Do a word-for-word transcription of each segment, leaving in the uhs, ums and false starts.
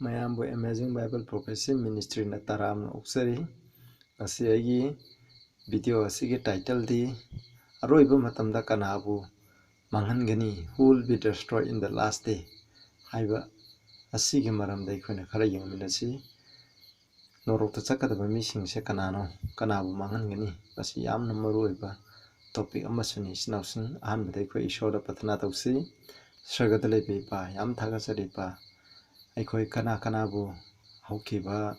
ꯃꯌꯥꯝꯕꯨ Amazing Bible Prophecy Ministryꯅ ꯇꯔꯥꯝꯅ ꯑꯣꯛꯆꯔꯤ꯫ ꯉꯁꯤ ꯑꯩꯒꯤ video ꯑꯁꯤꯒꯤ titleꯗꯤ "ꯑꯔꯣꯏꯕ ꯃꯇꯝꯗ ꯀꯅꯥꯕꯨ ꯃꯥꯡꯍꯟꯒꯅꯤ? Who will be destroyed in the last day?" ꯍꯥꯏꯕ ꯑꯁꯤꯒꯤ ꯃꯔꯝꯗ ꯑꯩꯈꯣꯏꯅ ꯈꯔ ꯌꯦꯡꯃꯤꯟꯅꯁꯤ꯫ ꯅꯣꯔꯣꯛꯇ ꯆꯠꯀꯗꯕ ꯃꯤꯁꯤꯡꯁꯦ ꯀꯅꯥꯅꯣ? ꯀꯅꯥꯕꯨ ꯃꯥꯡꯍꯟꯒꯅꯤ? ꯃꯁꯤ ꯌꯥꯝꯅ ꯃꯔꯨ ꯑꯣꯏꯕ topic ꯑꯃꯁꯨꯅꯤ꯫ ꯏꯆꯤꯟ ꯏꯅꯥꯎꯁꯤꯡ, ꯑꯍꯥꯟꯕꯗ ꯑꯩꯈꯣꯏ ꯏꯁꯣꯔꯗ ꯄ꯭ꯔꯊꯅꯥ ꯇꯧꯁꯤ꯫ ꯁ꯭ꯋꯔꯒꯗ ꯂꯩꯕ ꯏꯄꯥ, ꯌꯥꯝ ꯊꯥꯒꯠꯆꯔꯤ ꯏꯄꯥ꯫ ꯑꯩꯈꯣꯏ ꯀꯅꯥ ꯀꯅꯥꯕꯨ ꯍꯧꯈꯤꯕ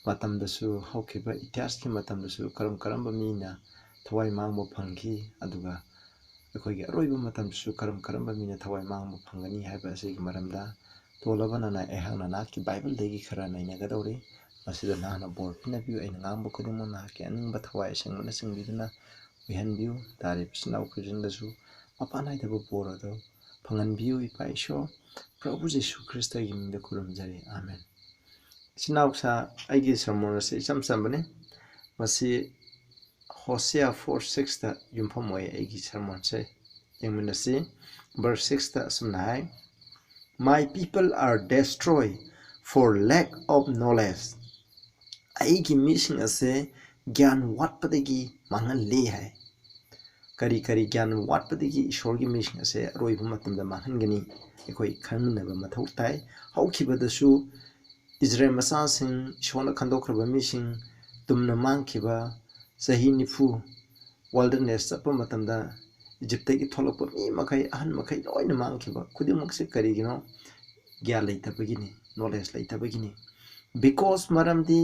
ꯃꯇꯝꯗꯁꯨ, ꯍꯧꯈꯤꯕ ꯏꯇꯤꯍꯥꯁꯀꯤ ꯃꯇꯝꯗꯁꯨ ꯀꯔꯝ ꯀꯔꯝꯕ ꯃꯤꯅ ꯊꯋꯥꯏ ꯃꯥꯡꯕ ꯐꯪꯈꯤ, ꯑꯗꯨꯒ ꯑꯩꯈꯣꯏꯒꯤ ꯑꯔꯣꯏꯕ ꯃꯇꯝꯗꯁꯨ ꯀꯔꯝ ꯀꯔꯝꯕ ꯃꯤꯅ ꯊꯋꯥꯏ ꯃꯥꯡꯕ ꯐꯪꯒꯅꯤ ꯍꯥꯏꯕ ꯑꯁꯤꯒꯤ ꯃꯔꯝꯗ ꯇꯣꯜꯂꯕ ꯅꯅꯥꯏ ꯑꯩꯍꯥꯛꯅ ꯅꯍꯥꯛꯀꯤ ꯕꯥꯏꯕꯜꯗꯒꯤ ꯈꯔ ꯅꯩꯅꯒꯗꯧꯔꯤ꯫ ꯃꯁꯤꯗ ꯅꯍꯥꯛꯅ ꯕꯣꯔ ꯄꯤꯅꯕꯤꯌꯨ꯫ ꯑꯩꯅ ꯉꯥꯡꯕ ꯈꯨꯗꯤꯡꯃꯛ ꯅꯍꯥꯛꯀꯤ ꯑꯅꯤꯡꯕ ꯊꯋꯥꯏ ꯑꯁꯦꯡꯕꯅ ꯆꯤꯡꯕꯤꯗꯨꯅ ꯑꯣꯏꯍꯟꯕꯤꯌꯨ꯫ ꯇꯥꯔꯤꯕ ꯏꯆꯤꯟ ꯏꯅꯥꯎ ꯈꯨꯗꯤꯡꯗꯁꯨ ꯃꯄꯥꯟ ꯅꯥꯏꯗꯕ ꯕꯣꯔ ꯑꯗꯨ ꯐꯪꯍꯟꯕꯤꯌꯨ, ꯏꯄꯥ ꯏꯁꯣꯔ꯫ ꯄ꯭ꯔꯚꯨ ꯖꯤꯁꯨ ꯈ꯭ꯔꯤꯁꯇꯒꯤ ꯃꯤꯡꯗ ꯈꯨꯔꯨꯝꯖꯔꯤ, ꯑꯥꯃꯦꯟ꯫ ꯏꯆꯤꯟ ꯏꯅꯥꯎꯁꯥ, ꯑꯩꯒꯤ sermon ꯑꯁꯤ ꯏꯆꯝ ꯆꯝꯕꯅꯤ꯫ ꯃꯁꯤ Hosea four sixꯇ ꯌꯨꯝꯐꯝ ꯑꯣꯏ ꯑꯩꯒꯤ sermonꯁꯦ꯫ ꯌꯦꯡꯃꯤꯟꯅꯁꯤ꯫ Verse sixꯇ ꯑꯁꯨꯝꯅ ꯍꯥꯏ, "My people are destroyed for lack of knowledge." ꯑꯩꯒꯤ ꯃꯤꯁꯤꯡ ꯑꯁꯦ ꯒ꯭ꯌꯥꯟ ꯋꯥꯠꯄꯗꯒꯤ ꯃꯥꯡꯍꯜꯂꯤ ꯍꯥꯏ꯫ ꯀꯔꯤ ꯀꯔꯤ ꯒ꯭ꯌꯥꯟ ꯋꯥꯠꯄꯗꯒꯤ ꯏꯁꯣꯔꯒꯤ ꯃꯤꯁꯤꯡ ꯑꯁꯦ ꯑꯔꯣꯏꯕ ꯃꯇꯝꯗ ꯃꯥꯡꯍꯟꯒꯅꯤ? ꯑꯩꯈꯣꯏ ꯈꯪꯃꯤꯟꯅꯕ ꯃꯊꯧ ꯇꯥꯏ꯫ ꯍꯧꯈꯤꯕꯗꯁꯨ ꯏꯖꯔꯦꯜ ꯃꯆꯥꯁꯤꯡ, ꯏꯁꯣꯔꯅ ꯈꯟꯗꯣꯛꯈ꯭ꯔꯕ ꯃꯤꯁꯤꯡ, ꯇꯨꯝꯅ ꯃꯥꯡꯈꯤꯕ ꯆꯍꯤ ꯅꯤꯐꯨ wilderness ꯆꯠꯄ ꯃꯇꯝꯗ ꯏꯖꯤꯞꯇꯒꯤ ꯊꯣꯛꯂꯛꯄ ꯃꯤ ꯃꯈꯩ, ꯑꯍꯟ ꯃꯈꯩ ꯂꯣꯏꯅ ꯃꯥꯡꯈꯤꯕ ꯈꯨꯗꯤꯡꯃꯛꯁꯦ ꯀꯔꯤꯒꯤꯅꯣ? ꯒ꯭ꯌꯥꯟ ꯂꯩꯇꯕꯒꯤꯅꯤ, knowledge ꯂꯩꯇꯕꯒꯤꯅꯤ꯫ Because, ꯃꯔꯝꯗꯤ,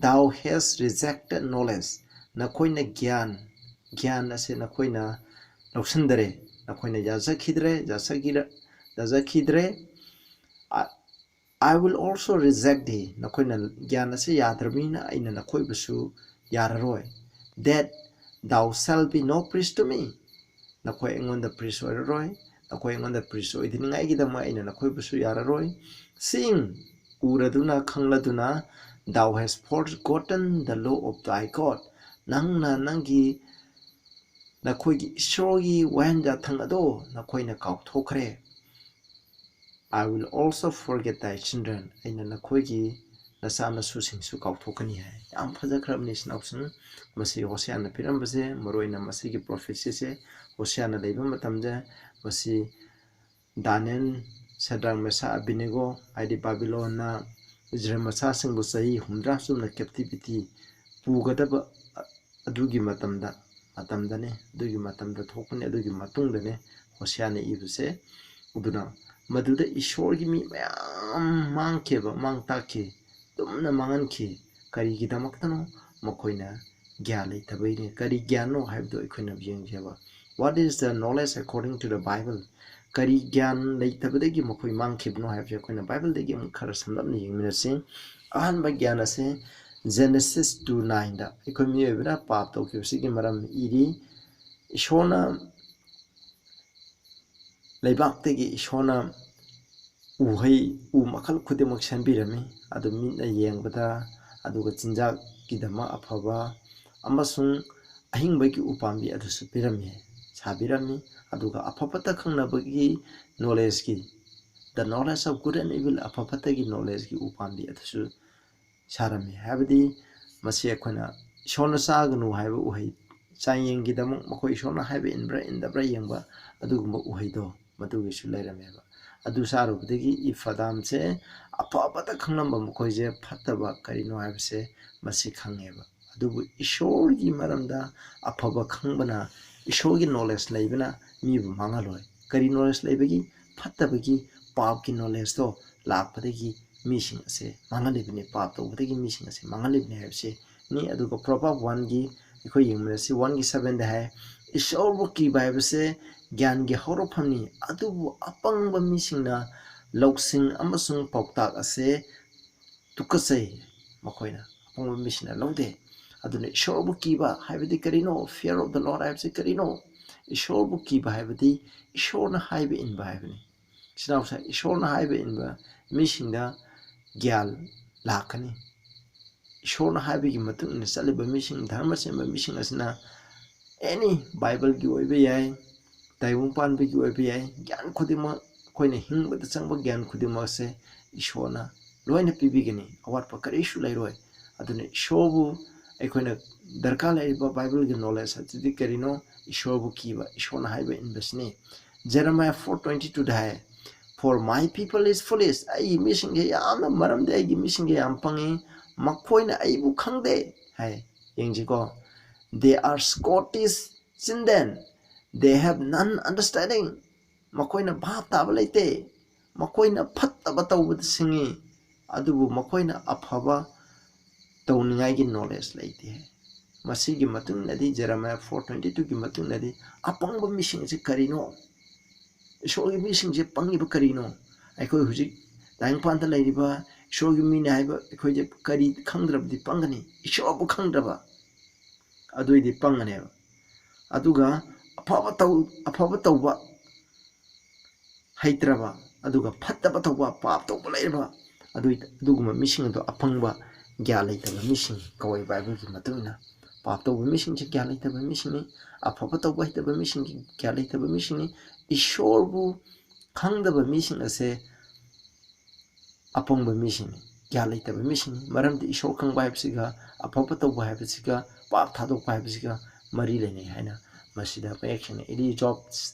"Thou hast rejected knowledge." ꯅꯈꯣꯏꯅ ꯒ꯭ꯌꯥꯟ, ꯒ꯭ꯌꯥꯟ ꯑꯁꯦ ꯅꯈꯣꯏꯅ ꯂꯧꯁꯤꯟꯗꯔꯦ, ꯅꯈꯣꯏꯅ ꯌꯥꯖꯈꯤꯗ꯭ꯔꯦ, ꯌꯥꯖꯈꯤꯗ꯭ꯔꯦ꯫ "I, I will also reject thee." ꯅꯈꯣꯏꯅ ꯒ꯭ꯌꯥꯟ ꯑꯁꯤ ꯌꯥꯗ꯭ꯔꯕꯅꯤꯅ ꯑꯩꯅ ꯅꯈꯣꯏꯕꯨꯁꯨ ꯌꯥꯔꯔꯣꯏ꯫ "That thou shalt be no priest to me." ꯅꯈꯣꯏ ꯑꯩꯉꯣꯟꯗ priest ꯑꯣꯏꯔꯔꯣꯏ, ꯅꯈꯣꯏ ꯑꯩꯉꯣꯟꯗ priest ꯑꯣꯏꯗꯅꯤꯡꯉꯥꯏꯒꯤꯗꯃꯛ ꯑꯩꯅ ꯅꯈꯣꯏꯕꯨꯁꯨ ꯌꯥꯔꯔꯣꯏ꯫ "Seeing," ꯎꯔꯗꯨꯅ, ꯈꯪꯂꯗꯨꯅ, "thou hast forgotten the law of thy God," ꯅꯪꯅ ꯅꯪꯒꯤ, ꯅꯈꯣꯏꯒꯤ ꯏꯁꯣꯔꯒꯤ ꯋꯥꯍꯦꯟ ꯌꯥꯊꯪ ꯑꯗꯣ ꯅꯈꯣꯏꯅ ꯀꯥꯎꯊꯣꯛꯈ꯭ꯔꯦ꯫ "I will also forget thy children." ꯑꯩꯅ ꯅꯈꯣꯏꯒꯤ ꯅꯆꯥ ꯅꯁꯨꯁꯤꯡꯁꯨ ꯀꯥꯎꯊꯣꯛꯀꯅꯤ ꯍꯥꯏ꯫ ꯌꯥꯝ ꯐꯖꯈ꯭ꯔꯕꯅꯤ ꯏꯆꯤꯟ ꯏꯅꯥꯎꯁꯤꯡ꯫ ꯃꯁꯤ ꯍꯣꯁꯤꯌꯥꯅ ꯄꯤꯔꯝꯕꯁꯦ, ꯃꯔꯨꯑꯣꯏꯅ ꯃꯁꯤꯒꯤ ꯄ꯭ꯔꯣꯐꯦꯁꯤꯁꯦ ꯍꯣꯁꯤꯌꯥꯅ ꯂꯩꯕ ꯃꯇꯝꯗ ꯃꯁꯤ ꯗꯥꯅꯤꯌꯦꯜ, ꯁꯗ꯭ꯔꯛ, ꯃꯦꯁꯥꯛ, ꯑꯕꯦꯗꯅꯦꯒꯣ, ꯍꯥꯏꯗꯤ ꯕꯥꯕꯤꯂꯣꯟꯅ ꯏꯖꯔꯦꯜ ꯃꯆꯥꯁꯤꯡꯕꯨ ꯆꯍꯤ ꯍꯨꯝꯗ꯭ꯔꯥ ꯆꯨꯝꯅ ꯀꯦꯞꯇꯤꯚꯤꯇꯤ ꯄꯨꯒꯗꯕ ꯑꯗꯨꯒꯤ ꯃꯇꯝꯗ, ꯃꯇꯝꯗꯅꯦ, ꯑꯗꯨꯒꯤ ꯃꯇꯝꯗ ꯊꯣꯛꯄꯅꯦ, ꯑꯗꯨꯒꯤ ꯃꯇꯨꯡꯗꯅꯦ ꯍꯣꯁꯤꯌꯥꯅ ꯏꯕꯁꯦ꯫ ꯑꯗꯨꯅ ꯃꯗꯨꯗ ꯏꯁꯣꯔꯒꯤ ꯃꯤ ꯃꯌꯥꯝ ꯃꯥꯡꯈꯤꯕ, ꯃꯥꯡ ꯇꯥꯛꯈꯤ, ꯇꯨꯝꯅ ꯃꯥꯡꯍꯟꯈꯤ꯫ ꯀꯔꯤꯒꯤꯗꯃꯛꯇꯅꯣ? ꯃꯈꯣꯏꯅ ꯒ꯭ꯌꯥꯟ ꯂꯩꯇꯕꯩꯅꯦ꯫ ꯀꯔꯤ ꯒ꯭ꯌꯥꯟꯅꯣ ꯍꯥꯏꯕꯗꯨ ꯑꯩꯈꯣꯏꯅ ꯌꯦꯡꯁꯦꯕ꯫ What is the knowledge according to the Bible? ꯀꯔꯤ ꯒ꯭ꯌꯥꯟ ꯂꯩꯇꯕꯗꯒꯤ ꯃꯈꯣꯏ ꯃꯥꯡꯈꯤꯕꯅꯣ ꯍꯥꯏꯕꯁꯦ ꯑꯩꯈꯣꯏꯅ ꯕꯥꯏꯕꯜꯗꯒꯤ ꯑꯃꯨꯛ ꯈꯔ ꯁꯝꯂꯞꯅ ꯌꯦꯡꯃꯤꯟꯅꯁꯤ꯫ ꯑꯍꯥꯟꯕ ꯒ꯭ꯌꯥꯟ ꯑꯁꯦ Genesis two nineꯗ ꯑꯩꯈꯣꯏ ꯃꯤꯑꯣꯏꯕꯅ ꯄꯥꯞ ꯇꯧꯈꯤꯕꯁꯤꯒꯤ ꯃꯔꯝ ꯏꯔꯤ꯫ ꯏꯁꯣꯔꯅ, ꯂꯩꯕꯥꯛꯇꯒꯤ ꯏꯁꯣꯔꯅ ꯎꯍꯩ, ꯎ ꯃꯈꯜ ꯈꯨꯗꯤꯡꯃꯛ ꯁꯦꯝꯕꯤꯔꯝꯃꯤ꯫ ꯑꯗꯨ ꯃꯤꯠꯅ ꯌꯦꯡꯕꯗ, ꯑꯗꯨꯒ ꯆꯤꯟꯖꯥꯛꯀꯤꯗꯃꯛ ꯑꯐꯕ ꯑꯃꯁꯨꯡ ꯑꯍꯤꯡꯕꯒꯤ ꯎꯄꯥꯝꯕꯤ ꯑꯗꯨꯁꯨ ꯄꯤꯔꯝꯃꯤ, ꯁꯥꯕꯤꯔꯝꯃꯤ꯫ ꯑꯗꯨꯒ ꯑꯐ ꯐꯠꯇ ꯈꯪꯅꯕꯒꯤ knowledgeꯀꯤ, the knowledge of good and evil, ꯑꯐ ꯐꯠꯇꯒꯤ knowledgeꯀꯤ ꯎꯄꯥꯝꯕꯤ ꯑꯗꯨꯁꯨ ꯁꯥꯔꯝꯃꯤ꯫ ꯍꯥꯏꯕꯗꯤ ꯃꯁꯤ ꯑꯩꯈꯣꯏꯅ ꯏꯁꯣꯔꯅ ꯆꯥꯒꯅꯨ ꯍꯥꯏꯕ ꯎꯍꯩ, ꯆꯥꯡꯌꯦꯡꯒꯤꯗꯃꯛ ꯃꯈꯣꯏ ꯏꯁꯣꯔꯅ ꯍꯥꯏꯕ ꯏꯟꯕ꯭ꯔꯥ ꯏꯟꯗꯕ꯭ꯔꯥ ꯌꯦꯡꯕ ꯑꯗꯨꯒꯨꯝꯕ ꯎꯍꯩꯗꯣ ꯃꯗꯨꯒꯤꯁꯨ ꯂꯩꯔꯝꯃꯦꯕ꯫ ꯑꯗꯨ ꯆꯥꯔꯨꯕꯗꯒꯤ ꯏꯐ ꯑꯗꯥꯝꯁꯦ ꯑꯐꯕꯇ ꯈꯪꯂꯝꯕ ꯃꯈꯣꯏꯁꯦ ꯐꯠꯇꯕ ꯀꯔꯤꯅꯣ ꯍꯥꯏꯕꯁꯦ ꯃꯁꯤ ꯈꯪꯉꯦꯕ꯫ ꯑꯗꯨꯕꯨ ꯏꯁꯣꯔꯒꯤ ꯃꯔꯝꯗ ꯑꯐꯕ ꯈꯪꯕꯅ ꯏꯁꯣꯔꯒꯤ knowledge ꯂꯩꯕꯅ ꯃꯤꯕꯨ ꯃꯥꯡꯍꯜꯂꯣꯏ꯫ ꯀꯔꯤ knowledge ꯂꯩꯕꯒꯤ? ꯐꯠꯇꯕꯒꯤ, ꯄꯥꯞꯀꯤ knowledgeꯇꯣ ꯂꯥꯛꯄꯗꯒꯤ ꯃꯤꯁꯤꯡ ꯑꯁꯦ ꯃꯥꯡꯍꯜꯂꯤꯕꯅꯤ, ꯄꯥꯞ ꯇꯧꯕꯗꯒꯤ ꯃꯤꯁꯤꯡ ꯑꯁꯦ ꯃꯥꯡꯍꯜꯂꯤꯕꯅꯤ ꯍꯥꯏꯕꯁꯤꯅꯤ꯫ ꯑꯗꯨꯒ Proverb oneꯒꯤ ꯑꯩꯈꯣꯏ ꯌꯦꯡꯃꯤꯟꯅꯁꯤ, oneꯒꯤ sevenꯗ ꯍꯥꯏ, "ꯏꯁꯣꯔꯕꯨ ꯀꯤꯕ ꯍꯥꯏꯕꯁꯦ ꯒ꯭ꯌꯥꯟꯒꯤ ꯍꯧꯔꯛꯐꯝꯅꯤ, ꯑꯗꯨꯕꯨ ꯑꯄꯪꯕ ꯃꯤꯁꯤꯡꯅ ꯂꯧꯁꯤꯡ ꯑꯃꯁꯨꯡ ꯄꯥꯎꯇꯥꯛ ꯑꯁꯦ ꯇꯨꯀꯠꯆꯩ, ꯃꯈꯣꯏꯅ ꯑꯄꯪꯕ ꯃꯤꯁꯤꯡꯅ ꯂꯧꯗꯦ꯫" ꯑꯗꯨꯅ ꯏꯁꯣꯔꯕꯨ ꯀꯤꯕ ꯍꯥꯏꯕꯗꯤ ꯀꯔꯤꯅꯣ? Fear of the Lord ꯍꯥꯏꯕꯁꯤ ꯀꯔꯤꯅꯣ? ꯏꯁꯣꯔꯕꯨ ꯀꯤꯕ ꯍꯥꯏꯕꯗꯤ ꯏꯁꯣꯔꯅ ꯍꯥꯏꯕ ꯏꯟꯕ ꯍꯥꯏꯕꯅꯤ꯫ ꯏꯆꯤꯟ ꯏꯅꯥꯎꯁꯤꯡ, ꯏꯁꯣꯔꯅ ꯍꯥꯏꯕ ꯏꯟꯕ ꯃꯤꯁꯤꯡꯗ ꯒ꯭ꯌꯥꯟ ꯂꯥꯛꯀꯅꯤ꯫ ꯏꯁꯣꯔꯅ ꯍꯥꯏꯕꯒꯤ ꯃꯇꯨꯡ ꯏꯟꯅ ꯆꯠꯂꯤꯕ ꯃꯤꯁꯤꯡ, ꯙꯔꯃ ꯆꯦꯟꯕ ꯃꯤꯁꯤꯡ ꯑꯁꯤꯅ any ꯕꯥꯏꯕꯜꯒꯤ ꯑꯣꯏꯕ ꯌꯥꯏ, ꯇꯥꯏꯕꯪ ꯄꯥꯟꯕꯒꯤ ꯑꯣꯏꯕ ꯌꯥꯏ, ꯒ꯭ꯌꯥꯟ ꯈꯨꯗꯤꯡꯃꯛ ꯑꯩꯈꯣꯏꯅ ꯍꯤꯡꯕꯗ ꯆꯪꯕ ꯒ꯭ꯌꯥꯟ ꯈꯨꯗꯤꯡꯃꯛꯁꯦ ꯏꯁꯣꯔꯅ ꯂꯣꯏꯅ ꯄꯤꯕꯤꯒꯅꯤ, ꯑꯋꯥꯠꯄ ꯀꯔꯤꯁꯨ ꯂꯩꯔꯣꯏ꯫ ꯑꯗꯨꯅ ꯏꯁꯣꯔꯕꯨ ꯑꯩꯈꯣꯏꯅ ꯗꯔꯀꯥꯔ ꯂꯩꯔꯤꯕ ꯕꯥꯏꯕꯜꯒꯤ ꯅꯣꯂꯦꯖ ꯑꯗꯨꯗꯤ ꯀꯔꯤꯅꯣ? ꯏꯁꯣꯔꯕꯨ ꯀꯤꯕ, ꯏꯁꯣꯔꯅ ꯍꯥꯏꯕ ꯏꯟꯕꯁꯤꯅꯤ꯫ Jeremiah four twenty twoꯗ high, "For my people is foolish." ꯑꯩꯒꯤ ꯃꯤꯁꯤꯡꯁꯦ ꯌꯥꯝꯅ, ꯃꯔꯝꯗꯤ ꯑꯩꯒꯤ ꯃꯤꯁꯤꯡꯁꯦ ꯌꯥꯝ ꯄꯪꯉꯤ, ꯃꯈꯣꯏꯅ ꯑꯩꯕꯨ ꯈꯪꯗꯦ ꯍꯥꯏ꯫ ꯌꯦꯡꯁꯤꯀꯣ, "They are Scottish children, they have none understanding." ꯃꯈꯣꯏꯅ ꯚꯥꯞ ꯇꯥꯕ ꯂꯩꯇꯦ, ꯃꯈꯣꯏꯅ ꯐꯠꯇꯕ ꯇꯧꯕꯗ ꯁꯤꯡꯉꯤ, ꯑꯗꯨꯕꯨ ꯃꯈꯣꯏꯅ ꯑꯐꯕ ꯇꯧꯅꯤꯡꯉꯥꯏꯒꯤ ꯅꯣꯂꯦꯖ ꯂꯩꯇꯦ꯫ ꯃꯁꯤꯒꯤ ꯃꯇꯨꯡ ꯏꯟꯅꯗꯤ Jeremiah four twenty twoꯒꯤ ꯃꯇꯨꯡ ꯏꯟꯅꯗꯤ ꯑꯄꯪꯕ ꯃꯤꯁꯤꯡ ꯑꯁꯤ ꯀꯔꯤꯅꯣ? ꯏꯁꯣꯔꯒꯤ ꯃꯤꯁꯤꯡꯁꯦ ꯄꯪꯉꯤꯕ ꯀꯔꯤꯅꯣ? ꯑꯩꯈꯣꯏ ꯍꯧꯖꯤꯛ ꯇꯥꯏꯕꯪꯄꯥꯟꯗ ꯂꯩꯔꯤꯕ ꯏꯁꯣꯔꯒꯤ ꯃꯤꯅꯤ ꯍꯥꯏꯕ ꯑꯩꯈꯣꯏꯁꯦ ꯀꯔꯤ ꯈꯪꯗ꯭ꯔꯕꯗꯤ ꯄꯪꯒꯅꯤ? ꯏꯁꯣꯔꯕꯨ ꯈꯪꯗ꯭ꯔꯕ ꯑꯗꯨꯏꯗꯤ ꯄꯪꯒꯅꯦꯕ꯫ ꯑꯗꯨꯒ ꯑꯐꯕ ꯇꯧ-, ꯑꯐꯕ ꯇꯧꯕ ꯍꯩꯇ꯭ꯔꯕ, ꯑꯗꯨꯒ ꯐꯠꯇꯕ ꯇꯧꯕ, ꯄꯥꯞ ꯇꯧꯕ ꯂꯩꯔꯕ, ꯑꯗꯨ, ꯑꯗꯨꯒꯨꯝꯕ ꯃꯤꯁꯤꯡ ꯑꯗꯣ ꯑꯄꯪꯕ, ꯒ꯭ꯌꯥꯟ ꯂꯩꯇꯕ ꯃꯤꯁꯤꯡ ꯀꯧꯋꯦ ꯕꯥꯏꯕꯜꯒꯤ ꯃꯇꯨꯡ ꯏꯟꯅ꯫ ꯄꯥꯞ ꯇꯧꯕ ꯃꯤꯁꯤꯡꯁꯦ ꯒ꯭ꯌꯥꯟ ꯂꯩꯇꯕ ꯃꯤꯁꯤꯡꯅꯤ, ꯑꯐꯕ ꯇꯧꯕ ꯍꯩꯇꯕ ꯃꯤꯁꯤꯡ ꯒ꯭ꯌꯥꯟ ꯂꯩꯇꯕ ꯃꯤꯁꯤꯡꯅꯤ꯫ ꯏꯁꯣꯔꯕꯨ ꯈꯪꯗꯕ ꯃꯤꯁꯤꯡ ꯑꯁꯦ ꯑꯄꯪꯕ ꯃꯤꯁꯤꯡꯅꯤ, ꯒ꯭ꯌꯥꯟ ꯂꯩꯇꯕ ꯃꯤꯁꯤꯡꯅꯤ꯫ ꯃꯔꯝꯗꯤ ꯏꯁꯣꯔ ꯈꯪꯕ ꯍꯥꯏꯕꯁꯤꯒ, ꯑꯐꯕ ꯇꯧꯕ ꯍꯥꯏꯕꯁꯤꯒ, ꯄꯥꯞ ꯊꯥꯗꯣꯛꯄ ꯍꯥꯏꯕꯁꯤꯒ ꯃꯔꯤ ꯂꯩꯅꯩ ꯍꯥꯏꯅ ꯃꯁꯤꯗ ꯃꯌꯦꯛ ꯁꯦꯡꯅ ꯏꯔꯤ꯫ Job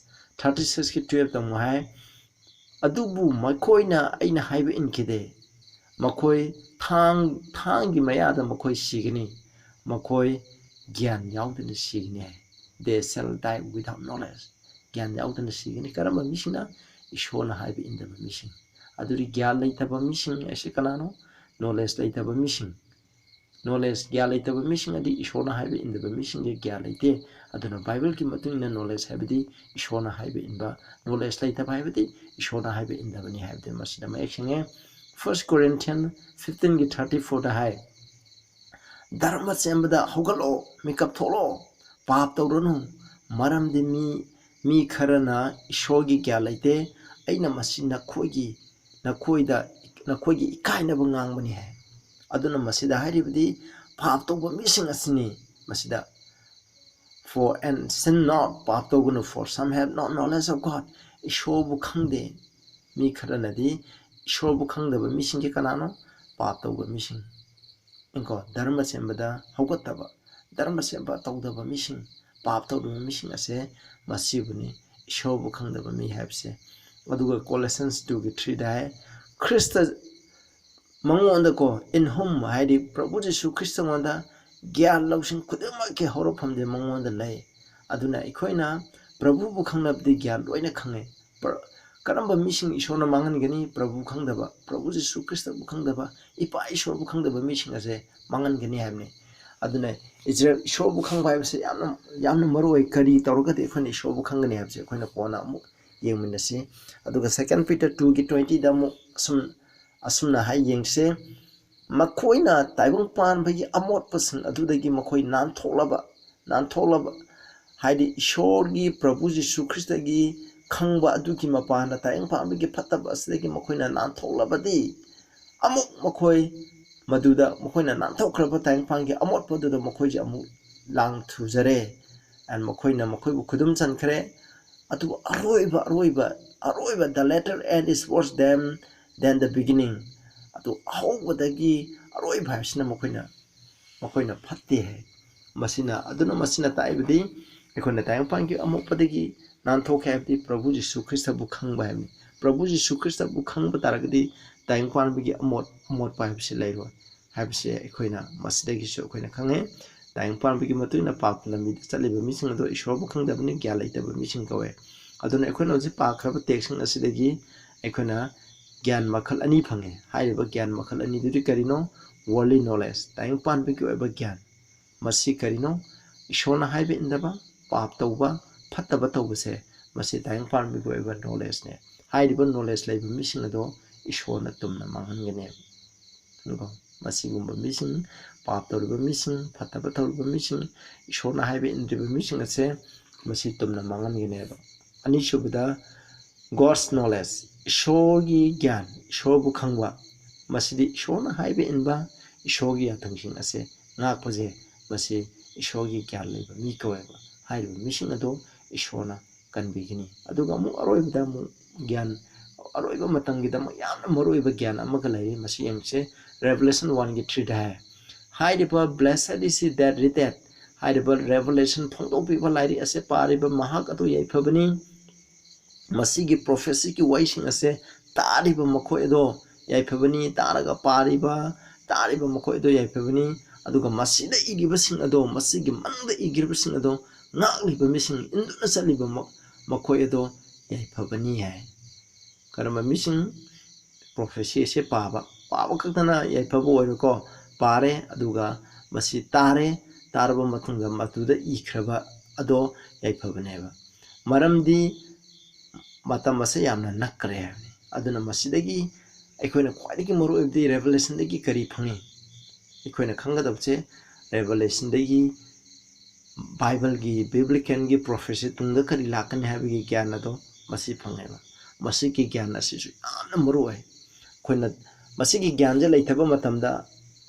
thirty sixꯀꯤ twelveꯇ ꯑꯃꯨꯛ ꯍꯥꯏ, "ꯑꯗꯨꯕꯨ ꯃꯈꯣꯏꯅ ꯑꯩꯅ ꯍꯥꯏꯕ ꯏꯟꯈꯤꯗꯦ꯫ ꯃꯈꯣꯏ ꯊꯥꯡ, ꯊꯥꯡꯒꯤ ꯃꯌꯥꯗ ꯃꯈꯣꯏ ꯁꯤꯒꯅꯤ꯫ ꯃꯈꯣꯏ ꯒ꯭ꯌꯥꯟ ꯌꯥꯎꯗꯅ ꯁꯤꯒꯅꯤ" ꯍꯥꯏ꯫ "They shall die without knowledge." ꯒ꯭ꯌꯥꯟ ꯌꯥꯎꯗꯅ ꯁꯤꯒꯅꯤ꯫ ꯀꯔꯝꯕ ꯃꯤꯁꯤꯡꯅ? ꯏꯁꯣꯔꯅ ꯍꯥꯏꯕ ꯏꯟꯗꯕ ꯃꯤꯁꯤꯡ꯫ ꯑꯗꯨꯗꯤ ꯒ꯭ꯌꯥꯟ ꯂꯩꯇꯕ ꯃꯤꯁꯤꯡ ꯍꯥꯏꯁꯤ ꯀꯅꯥꯅꯣ? ꯅꯣꯂꯦꯖ ꯂꯩꯇꯕ ꯃꯤꯁꯤꯡ꯫ ꯅꯣꯂꯦꯖ, ꯒ꯭ꯌꯥꯟ ꯂꯩꯇꯕ ꯃꯤꯁꯤꯡ ꯑꯗꯤ ꯏꯁꯣꯔꯅ ꯍꯥꯏꯕ ꯏꯟꯗꯕ ꯃꯤꯁꯤꯡꯒꯤ ꯒ꯭ꯌꯥꯟ ꯂꯩꯇꯦ꯫ ꯑꯗꯨꯅ ꯕꯥꯏꯕꯜꯒꯤ ꯃꯇꯨꯡ ꯏꯟꯅ ꯅꯣꯂꯦꯖ ꯍꯥꯏꯕꯗꯤ ꯏꯁꯣꯔꯅ ꯍꯥꯏꯕ ꯏꯟꯕ, ꯅꯣꯂꯦꯖ ꯂꯩꯇꯕ ꯍꯥꯏꯕꯗꯤ ꯏꯁꯣꯔꯅ ꯍꯥꯏꯕ ꯏꯟꯗꯕꯅꯤ ꯍꯥꯏꯕꯗꯤ ꯃꯁꯤꯗ ꯃꯌꯦꯛ ꯁꯦꯡꯉꯦ꯫ First Corinthians fifteenꯒꯤ thirty fourꯗ ꯍꯥꯏ, "ꯙꯔꯃ ꯆꯦꯟꯕꯗ ꯍꯧꯒꯠꯂꯣ, ꯃꯤꯀꯞ ꯊꯣꯛꯂꯣ, ꯄꯥꯞ ꯇꯧꯔꯅꯨ, ꯃꯔꯝꯗꯤ ꯃꯤ, ꯃꯤ ꯈꯔꯅ ꯏꯁꯣꯔꯒꯤ ꯒ꯭ꯌꯥꯟ ꯂꯩꯇꯦ, ꯑꯩꯅ ꯃꯁꯤ ꯅꯈꯣꯏꯒꯤ, ꯅꯈꯣꯏꯗ, ꯅꯈꯣꯏꯒꯤ ꯏꯀꯥꯏꯅꯕ ꯉꯥꯡꯕꯅꯤ" ꯍꯥꯏ꯫ ꯑꯗꯨꯅ ꯃꯁꯤꯗ ꯍꯥꯏꯔꯤꯕꯗꯤ ꯄꯥꯞ ꯇꯧꯕ ꯃꯤꯁꯤꯡ ꯑꯁꯤꯅꯤ꯫ ꯃꯁꯤꯗ, "For and sin not," ꯄꯥꯞ ꯇꯧꯒꯅꯨ, "for some have not knowledge of God," ꯏꯁꯣꯔꯕꯨ ꯈꯪꯗꯦ꯫ ꯃꯤ ꯈꯔꯅꯗꯤ ꯏꯁꯣꯔꯕꯨ ꯈꯪꯗꯕ ꯃꯤꯁꯤꯡꯁꯦ ꯀꯅꯥꯅꯣ? ꯄꯥꯞ ꯇꯧꯕ ꯃꯤꯁꯤꯡ꯫ ꯌꯦꯡꯀꯣ, ꯙꯔꯃ ꯁꯦꯝꯕꯗ ꯍꯧꯒꯠꯇꯕ, ꯙꯔꯃ ꯁꯦꯝꯕ ꯇꯧꯗꯕ ꯃꯤꯁꯤꯡ, ꯄꯥꯞ ꯇꯧꯗꯕ ꯃꯤꯁꯤꯡ ꯑꯁꯦ ꯃꯁꯤꯕꯨꯅꯤ ꯏꯁꯣꯔꯕꯨ ꯈꯪꯗꯕ ꯃꯤ ꯍꯥꯏꯕꯁꯦ꯫ ꯑꯗꯨꯒ Colossians two ꯒꯤ three ꯗ ꯍꯥꯏ, ꯈ꯭ꯔꯤꯁꯇ ꯃꯉꯣꯟꯗꯀꯣ, in whom ꯍꯥꯏꯗꯤ ꯄ꯭ꯔꯚꯨ ꯖꯤꯁꯨ ꯈ꯭ꯔꯤꯁꯇꯉꯣꯟꯗ ꯒ꯭ꯌꯥꯟ ꯂꯧꯁꯤꯡ ꯈꯨꯗꯤꯡꯃꯛꯀꯤ ꯍꯧꯔꯛꯐꯝꯗꯤ ꯃꯉꯣꯟꯗ ꯂꯩ꯫ ꯑꯗꯨꯅ ꯑꯩꯈꯣꯏꯅ ꯄ꯭ꯔꯚꯨꯕꯨ ꯈꯪꯅꯕꯗꯤ ꯒ꯭ꯌꯥꯟ ꯂꯣꯏꯅ ꯈꯪꯉꯦ꯫ ꯄ꯭ꯔ-, ꯀꯔꯝꯕ ꯃꯤꯁꯤꯡ ꯏꯁꯣꯔꯅ ꯃꯥꯡꯍꯟꯒꯅꯤ? ꯄ꯭ꯔꯚꯨ ꯈꯪꯗꯕ, ꯄ꯭ꯔꯚꯨ ꯖꯤꯁꯨ ꯈ꯭ꯔꯤꯁꯇꯕꯨ ꯈꯪꯗꯕ, ꯏꯄꯥ ꯏꯁꯣꯔꯕꯨ ꯈꯪꯗꯕ ꯃꯤꯁꯤꯡ ꯑꯁꯦ ꯃꯥꯡꯍꯟꯒꯅꯤ ꯍꯥꯏꯕꯅꯤ꯫ ꯑꯗꯨꯅ ꯏꯁꯣꯔꯕꯨ ꯈꯪꯕ ꯍꯥꯏꯕꯁꯦ ꯌꯥꯝꯅ, ꯌꯥꯝꯅ ꯃꯔꯨ ꯑꯣꯏ꯫ ꯀꯔꯤ ꯇꯧꯔꯒꯗꯤ ꯑꯩꯈꯣꯏꯅ ꯏꯁꯣꯔꯕꯨ ꯈꯪꯒꯅꯤ ꯍꯥꯏꯕꯁꯦ ꯑꯩꯈꯣꯏꯅ ꯀꯣꯟꯅ ꯑꯃꯨꯛ ꯌꯦꯡꯃꯤꯟꯅꯁꯤ꯫ ꯑꯗꯨꯒ Second Peter two ꯒꯤ twenty ꯗ ꯑꯃꯨꯛ ꯑꯁꯨꯝ, ꯑꯁꯨꯝꯅ ꯍꯥꯏ, ꯌꯦꯡꯁꯦ, ꯃꯈꯣꯏꯅ ꯇꯥꯏꯕꯪ ꯄꯥꯟꯕꯒꯤ ꯑꯃꯣꯠꯄꯁꯤꯡ ꯑꯗꯨꯗꯒꯤ ꯃꯈꯣꯏ ꯅꯥꯟꯊꯣꯛꯂꯕ, ꯅꯥꯟꯊꯣꯛꯂꯕ, ꯍꯥꯏꯗꯤ ꯏꯁꯣꯔꯒꯤ ꯄ꯭ꯔꯚꯨ ꯖꯤꯁꯨ ꯈ꯭ꯔꯤꯁꯇꯒꯤ ꯈꯪꯕ ꯑꯗꯨꯒꯤ ꯃꯄꯥꯟꯗ ꯇꯥꯏꯕꯪ ꯄꯥꯟꯕꯒꯤ ꯐꯠꯇꯕ ꯑꯁꯤꯗꯒꯤ ꯃꯈꯣꯏꯅ ꯅꯥꯟꯊꯣꯛꯂꯕꯗꯤ, ꯑꯃꯨꯛ ꯃꯈꯣꯏ ꯃꯗꯨꯗ ꯃꯈꯣꯏꯅ ꯅꯥꯟꯊꯣꯛꯈ꯭ꯔꯕ ꯇꯥꯏꯕꯪ ꯄꯥꯟꯒꯤ ꯑꯃꯣꯠꯄꯗꯨꯗ ꯃꯈꯣꯏꯁꯦ ꯑꯃꯨꯛ ꯂꯥꯡ ꯊꯨꯖꯔꯦ꯫ And ꯃꯈꯣꯏꯅ ꯃꯈꯣꯏꯕꯨ ꯈꯨꯗꯨꯝ ꯆꯟꯈ꯭ꯔꯦ꯫ ꯑꯗꯨꯕꯨ ꯑꯔꯣꯏꯕ, ꯑꯔꯣꯏꯕ, ꯑꯔꯣꯏꯕ, the latter end is worse than, than the beginning꯫ ꯑꯗꯨ ꯑꯍꯧꯕꯗꯒꯤ ꯑꯔꯣꯏꯕ ꯍꯥꯏꯕꯁꯤꯅ ꯃꯈꯣꯏꯅ, ꯃꯈꯣꯏꯅ ꯐꯠꯇꯦ ꯍꯥꯏ꯫ ꯃꯁꯤꯅ, ꯑꯗꯨꯅ ꯃꯁꯤꯅ ꯇꯥꯛꯏꯕꯗꯤ ꯑꯩꯈꯣꯏꯅ ꯇꯥꯏꯕꯪꯄꯥꯟꯒꯤ ꯑꯃꯣꯠꯄꯗꯒꯤ ꯅꯥꯟꯊꯣꯛꯀꯦ ꯍꯥꯏꯕꯗꯤ ꯄ꯭ꯔꯚꯨ ꯖꯤꯁꯨ ꯈ꯭ꯔꯤꯁꯇꯕꯨ ꯈꯪꯕ ꯍꯥꯏꯕꯅꯤ꯫ ꯄ꯭ꯔꯚꯨ ꯖꯤꯁꯨ ꯈ꯭ꯔꯤꯁꯇꯕꯨ ꯈꯪꯕ ꯇꯥꯔꯒꯗꯤ ꯇꯥꯏꯕꯪꯄꯥꯟꯕꯒꯤ ꯑꯃꯣꯠ-, ꯑꯃꯣꯠꯄ ꯍꯥꯏꯕꯁꯤ ꯂꯩꯔꯣꯏ ꯍꯥꯏꯕꯁꯦ ꯑꯩꯈꯣꯏꯅ ꯃꯁꯤꯗꯒꯤꯁꯨ ꯑꯩꯈꯣꯏꯅ ꯈꯪꯉꯦ꯫ ꯇꯥꯏꯕꯪꯄꯥꯟꯕꯒꯤ ꯃꯇꯨꯡ ꯏꯟꯅ ꯄꯥꯞꯀꯤ ꯂꯝꯕꯤꯗ ꯆꯠꯂꯤꯕ ꯃꯤꯁꯤꯡ ꯑꯗꯣ ꯏꯁꯣꯔꯕꯨ ꯈꯪꯗꯕꯅꯤ, ꯒ꯭ꯌꯥꯟ ꯂꯩꯇꯕ ꯃꯤꯁꯤꯡ ꯀꯧꯋꯦ꯫ ꯑꯗꯨꯅ ꯑꯩꯈꯣꯏꯅ ꯍꯧꯖꯤꯛ ꯄꯥꯈ꯭ꯔꯕ text ꯁꯤꯡ ꯑꯁꯤꯗꯒꯤ ꯑꯩꯈꯣꯏꯅ ꯒ꯭ꯌꯥꯟ ꯃꯈꯜ ꯑꯅꯤ ꯐꯪꯉꯦ꯫ ꯍꯥꯏꯔꯤꯕ ꯒ꯭ꯌꯥꯟ ꯃꯈꯜ ꯑꯅꯤꯗꯨꯗꯤ ꯀꯔꯤꯅꯣ? Worldly knowledge, ꯇꯥꯏꯕꯪꯄꯥꯟꯕꯒꯤ ꯑꯣꯏꯕ ꯒ꯭ꯌꯥꯟ꯫ ꯃꯁꯤ ꯀꯔꯤꯅꯣ? ꯏꯁꯣꯔꯅ ꯍꯥꯏꯕ ꯏꯟꯗꯕ, ꯄꯥꯞ ꯇꯧꯕ, ꯐꯠꯇꯕ ꯇꯧꯕꯁꯦ, ꯃꯁꯤ ꯇꯥꯏꯕꯪꯄꯥꯟꯕꯒꯤ ꯑꯣꯏꯕ knowledge ꯅꯦ꯫ ꯍꯥꯏꯔꯤꯕ knowledge ꯂꯩꯕ ꯃꯤꯁꯤꯡ ꯑꯗꯣ ꯏꯁꯣꯔꯅ ꯇꯨꯝꯅ ꯃꯥꯡꯍꯟꯒꯅꯦꯕ꯫ ꯑꯗꯨꯒ ꯃꯁꯤꯒꯨꯝꯕ ꯃꯤꯁꯤꯡ, ꯄꯥꯞ ꯇꯧꯔꯤꯕ ꯃꯤꯁꯤꯡ, ꯐꯠꯇꯕ ꯇꯧꯔꯤꯕ ꯃꯤꯁꯤꯡ, ꯏꯁꯣꯔꯅ ꯍꯥꯏꯕ ꯏꯟꯗ꯭ꯔꯤꯕ ꯃꯤꯁꯤꯡ ꯑꯁꯦ ꯃꯁꯤ ꯇꯨꯝꯅ ꯃꯥꯡꯍꯟꯒꯅꯦꯕ꯫ ꯑꯅꯤꯁꯨꯕꯗ, God's knowledge, ꯏꯁꯣꯔꯒꯤ ꯒ꯭ꯌꯥꯟ, ꯏꯁꯣꯔꯕꯨ ꯈꯪꯕ꯫ ꯃꯁꯤꯗꯤ ꯏꯁꯣꯔꯅ ꯍꯥꯏꯕ ꯏꯟꯕ, ꯏꯁꯣꯔꯒꯤ ꯌꯥꯊꯪꯁꯤꯡ ꯑꯁꯦ ꯉꯥꯛꯄꯁꯦ, ꯃꯁꯤ ꯏꯁꯣꯔꯒꯤ ꯒ꯭ꯌꯥꯟ ꯂꯩꯕ ꯃꯤ ꯀꯧꯋꯦꯕ꯫ ꯍꯥꯏꯔꯤꯕ ꯃꯤꯁꯤꯡ ꯑꯗꯣ ꯏꯁꯣꯔꯅ ꯀꯟꯕꯤꯒꯅꯤ꯫ ꯑꯗꯨꯒ ꯑꯃꯨꯛ ꯑꯔꯣꯏꯕꯗ ꯑꯃꯨꯛ ꯒ꯭ꯌꯥꯟ, ꯑꯔꯣꯏꯕ ꯃꯇꯝꯒꯤꯗꯃꯛ ꯌꯥꯝꯅ ꯃꯔꯨꯑꯣꯏꯕ ꯒ꯭ꯌꯥꯟ ꯑꯃꯒ ꯂꯩꯔꯤ꯫ ꯃꯁꯤ ꯌꯦꯡꯁꯦ, Revelation one ꯒꯤ three ꯗ ꯍꯥꯏ꯫ ꯍꯥꯏꯔꯤꯕ "Blessed is he that readeth" ꯍꯥꯏꯔꯤꯕ Revelation ꯐꯣꯡꯗꯣꯛꯄꯤꯕ ꯂꯥꯏꯔꯤꯛ ꯑꯁꯦ ꯄꯥꯔꯤꯕ ꯃꯍꯥꯛ ꯑꯗꯨ ꯌꯥꯏꯐꯕꯅꯤ꯫ ꯃꯁꯤꯒꯤ prophecy ꯒꯤ ꯋꯥꯍꯩꯁꯤꯡ ꯑꯁꯦ ꯇꯥꯔꯤꯕ ꯃꯈꯣꯏ ꯑꯗꯣ ꯌꯥꯏꯐꯕꯅꯤ, ꯇꯥꯔꯒ ꯄꯥꯔꯤꯕ, ꯇꯥꯔꯤꯕ ꯃꯈꯣꯏ ꯑꯗꯣ ꯌꯥꯏꯐꯕꯅꯤ, ꯑꯗꯨꯒ ꯃꯁꯤꯗ ꯏꯔꯤꯕꯁꯤꯡ ꯑꯗꯣ, ꯃꯁꯤꯒꯤ ꯃꯅꯨꯡꯗ ꯏꯈ꯭ꯔꯤꯕꯁꯤꯡ ꯑꯗꯣ ꯉꯥꯛꯂꯤꯕ ꯃꯤꯁꯤꯡ, ꯏꯟꯗꯨꯅ ꯆꯠꯂꯤꯕ ꯃ-, ꯃꯈꯣꯏ ꯑꯗꯣ ꯌꯥꯏꯐꯕꯅꯤ ꯍꯥꯏ꯫ ꯀꯔꯝꯕ ꯃꯤꯁꯤꯡ? Prophecy ꯑꯁꯦ ꯄꯥꯕ, ꯄꯥꯕ ꯈꯛꯇꯅ ꯌꯥꯏꯐꯕ ꯑꯣꯏꯔꯣꯏꯀꯣ꯫ ꯄꯥꯔꯦ, ꯑꯗꯨꯒ ꯃꯁꯤ ꯇꯥꯔꯦ, ꯇꯥꯔꯕ ꯃꯇꯨꯡꯗ ꯃꯗꯨꯗ ꯏꯈ꯭ꯔꯕ ꯑꯗꯣ ꯌꯥꯏꯐꯕꯅꯦꯕ꯫ ꯃꯔꯝꯗꯤ ꯃꯇꯝ ꯑꯁꯦ ꯌꯥꯝꯅ ꯅꯛꯈ꯭ꯔꯦ ꯍꯥꯏꯕꯅꯤ꯫ ꯑꯗꯨꯅ ꯃꯁꯤꯗꯒꯤ ꯑꯩꯈꯣꯏꯅ ꯈ꯭ꯋꯥꯏꯗꯒꯤ ꯃꯔꯨꯑꯣꯏꯕꯗꯤ Revelation ꯗꯒꯤ ꯀꯔꯤ ꯐꯪꯉꯤ? ꯑꯩꯈꯣꯏꯅ ꯈꯪꯒꯗꯕꯁꯦ Revelation ꯗꯒꯤ Bible ꯒꯤ, Biblical ꯒꯤ prophecy ꯇꯨꯡꯗ ꯀꯔꯤ ꯂꯥꯛꯀꯅꯤ ꯍꯥꯏꯕꯒꯤ ꯒ꯭ꯌꯥꯟ ꯑꯗꯣ ꯃꯁꯤ ꯐꯪꯉꯦꯕ꯫ ꯃꯁꯤꯒꯤ ꯒ꯭ꯌꯥꯟ ꯑꯁꯤꯁꯨ ꯌꯥꯝꯅ ꯃꯔꯨ ꯑꯣꯏ꯫ ꯑꯩꯈꯣꯏꯅ ꯃꯁꯤꯒꯤ ꯒ꯭ꯌꯥꯟꯁꯦ ꯂꯩꯇꯕ ꯃꯇꯝꯗ,